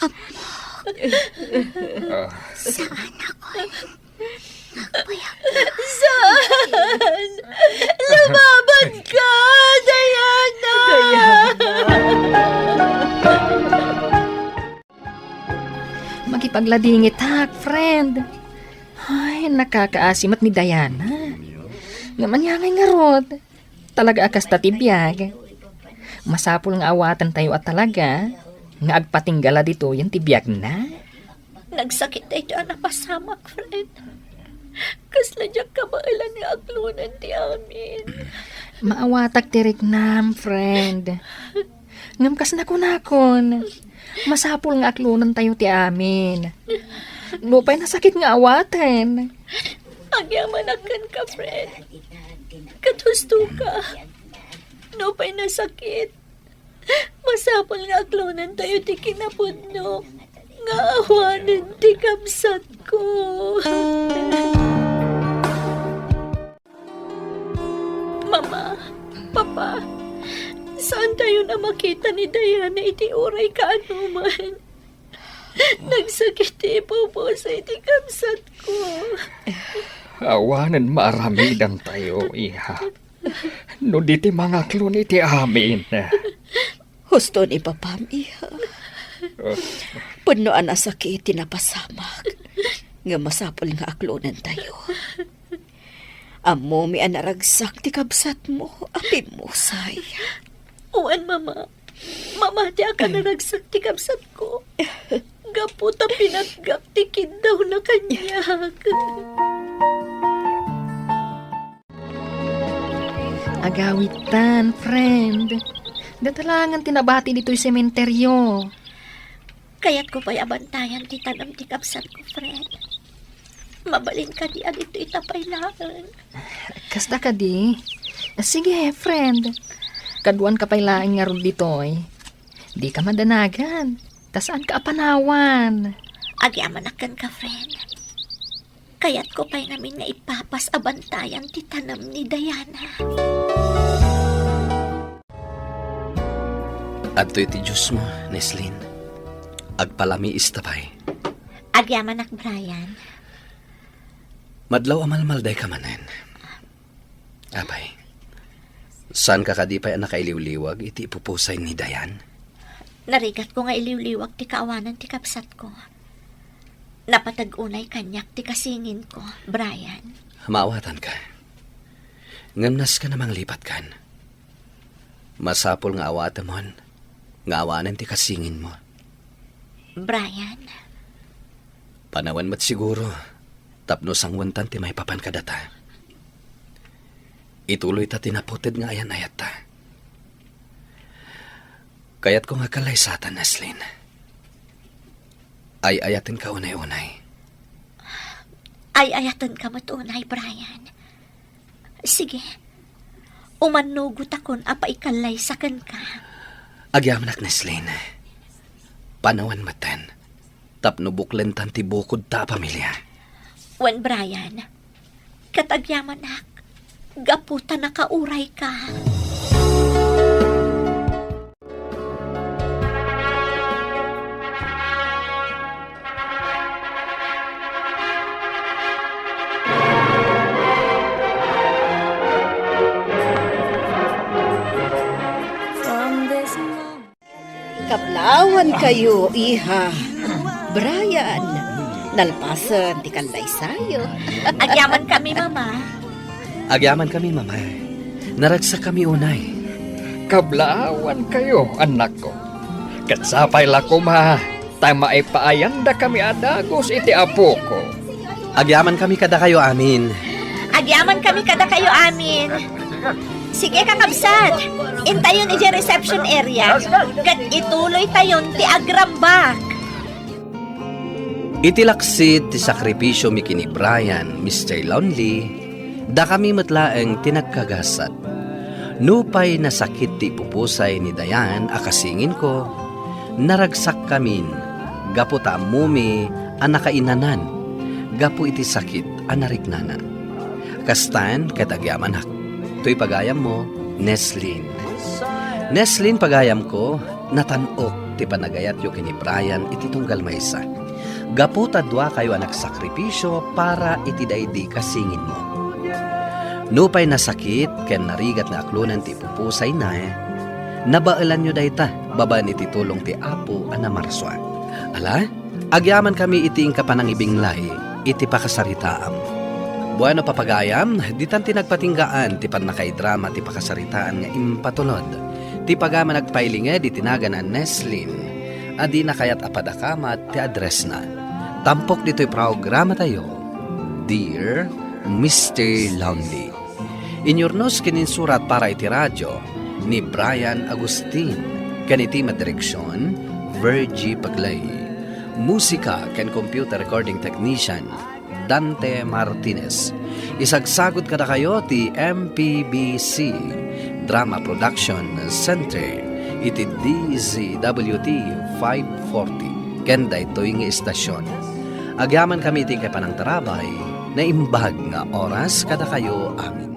Ammok. Ah. Saanakon nga agbayag. Saan? Lumabanka, Diana! Diana! Makipagladingitak, friend. Ay, nakakaasi met ni Diana. Ngem ania ngay ngarud? Talaga a kasta ti biag. Masapul nga awatentayo a talaga nga agpatingga la ditoyen ti biagna. Nagsakit daytoy a napasamak, friend. Kasla diak kabaelan nga aklonen ti amin. Maawatak ti riknam, friend. Ngem kas nakunakon, masapul nga aklonentayo ti amin. Nupay nasakit nga awaten. Agyamanak kenka, friend. Ket husto ka. Nupay nasakit, masapul nga aklonentayo ti kinapudno nga awanen ti kabsatko. Mama, Papa, saantayon a makita ni Diana iti uray kaanoman. Nagsakit ti ipupuso iti kabsatko. Awanen maaramidantayo, iha. No di ti mangaklon iti amin. Husto ni papam, iha. Pudno a nasakit ti napasamak. Nga masapul nga aklonentayo. Ammomi a naragsak ti kabsatmo a pimmusay. Wen, Mama. Mamatiak a naragsak ti kabsatko. Gapu ta pinatgak ti kiddawna kaniak. Agawidtan, friend. Datalangan ti nabati ditoy sementeryo. Kayatko pay a bantayan ti tanem ti kabsatko, friend. Mabalin kadi a ditoy ta pay laeng? Kasta kadi? Sige, friend. Kaduan ka pay laeng ngarud ditoy. Di ka madanagan. Ta saan ka a panawan. Agyamanak kenka, friend. Kayatko pay ngamin nga ipapas a bantayan ti tanem ni Diana. Adtoy ti juice mo, Neslin. Agpalamiista pay. Agyamanak, Brian. Madlaw a malmaldayka manen. Apay, saanka kadi pay a nakailiwliwag iti ipupusay ni Diane? Narigatko nga iliwliwag ti kaawanan ti kabsatko. Napateg unay kaniak ti kasinginko, Brian. Maawatanka. Ngem nasken a manglipatkan. Masapul nga awatemon nga awanen ti kasinginmo. Brian. Panawen met siguro tapno sangwentan ti maipapan kadata. Ituloyta ti naputed nga ayan-ayatta. Kayatko nga kallaysatan, Neslin. Ay-ayatenka unay-unay. Ay-ayatenka met unay, Brian. Sige. Umannugotakon a paikallaysa kenka. Agyamanak, Neslin. Panawen metten tapno buklentan ti bukodta a pamilia. Wen, Brian, ket agyamanak, gapu ta nakaurayka. Kablawankayo, iha. Brian, nalpasen ti kallaysayo. Agyamankami, Mama. Agyamankami, Mama. Naragsakkami unay. Kablawankayo, annakko. Ket sapay la koma ta maipaayandakami a dagus iti apoko. Agyamankami kadakayo amin. Agyamankami kadakayo amin. Sige, kakabsat. Intayon idiay reception area. Ket ituloytayon ti agrambak. Iti laksid ti sakripisio mi ken ni Brian, Mister Lonely, dakami met laeng ti nagkagasat. Nupay nasakit ti ipupusay ni Diane a kasinginko, naragsakkamin gapu ta ammomi a nakainanan gapu iti sakit a nariknana. Kastan ket agyamanak, toy pagayammo, Neslin. Neslin, pagayamko, natan-ok ti panagayatyo ken ni Brian iti tunggal maysa. Gapu ta duakayo a nagsakripisio para iti daydi kasinginmo. Nupay nasakit ken narigat nga aklonen ti ipupusayna, nabaelanyo dayta babaen iti tulong ti Apo a namarsua. Ala, agyamankami iti inka panangibinglay iti pakasaritaam. Bueno, papagayam, ditan ti nagpatinggaan ti pannakaidrama ti pakasaritaan nga impatulod ti pagayam a nagpailinged iti nagan a Neslin a dina kayat a padakamat ti addressna. Tampok ditoy programatayo, Dear Mister Lonely. Inyurnos ken insurat para iti radio ni Brian Agustin, ken iti madireksion, Virgie Paglay. Musika ken computer recording technician, Dante Martinez. Isagsagut kadakayo ti M P B C Drama Production Center iti D Z W T five forty ken daytoy nga istasyon. Agyamankami iti panangtarabay, naimbag nga oras kadakayo amin.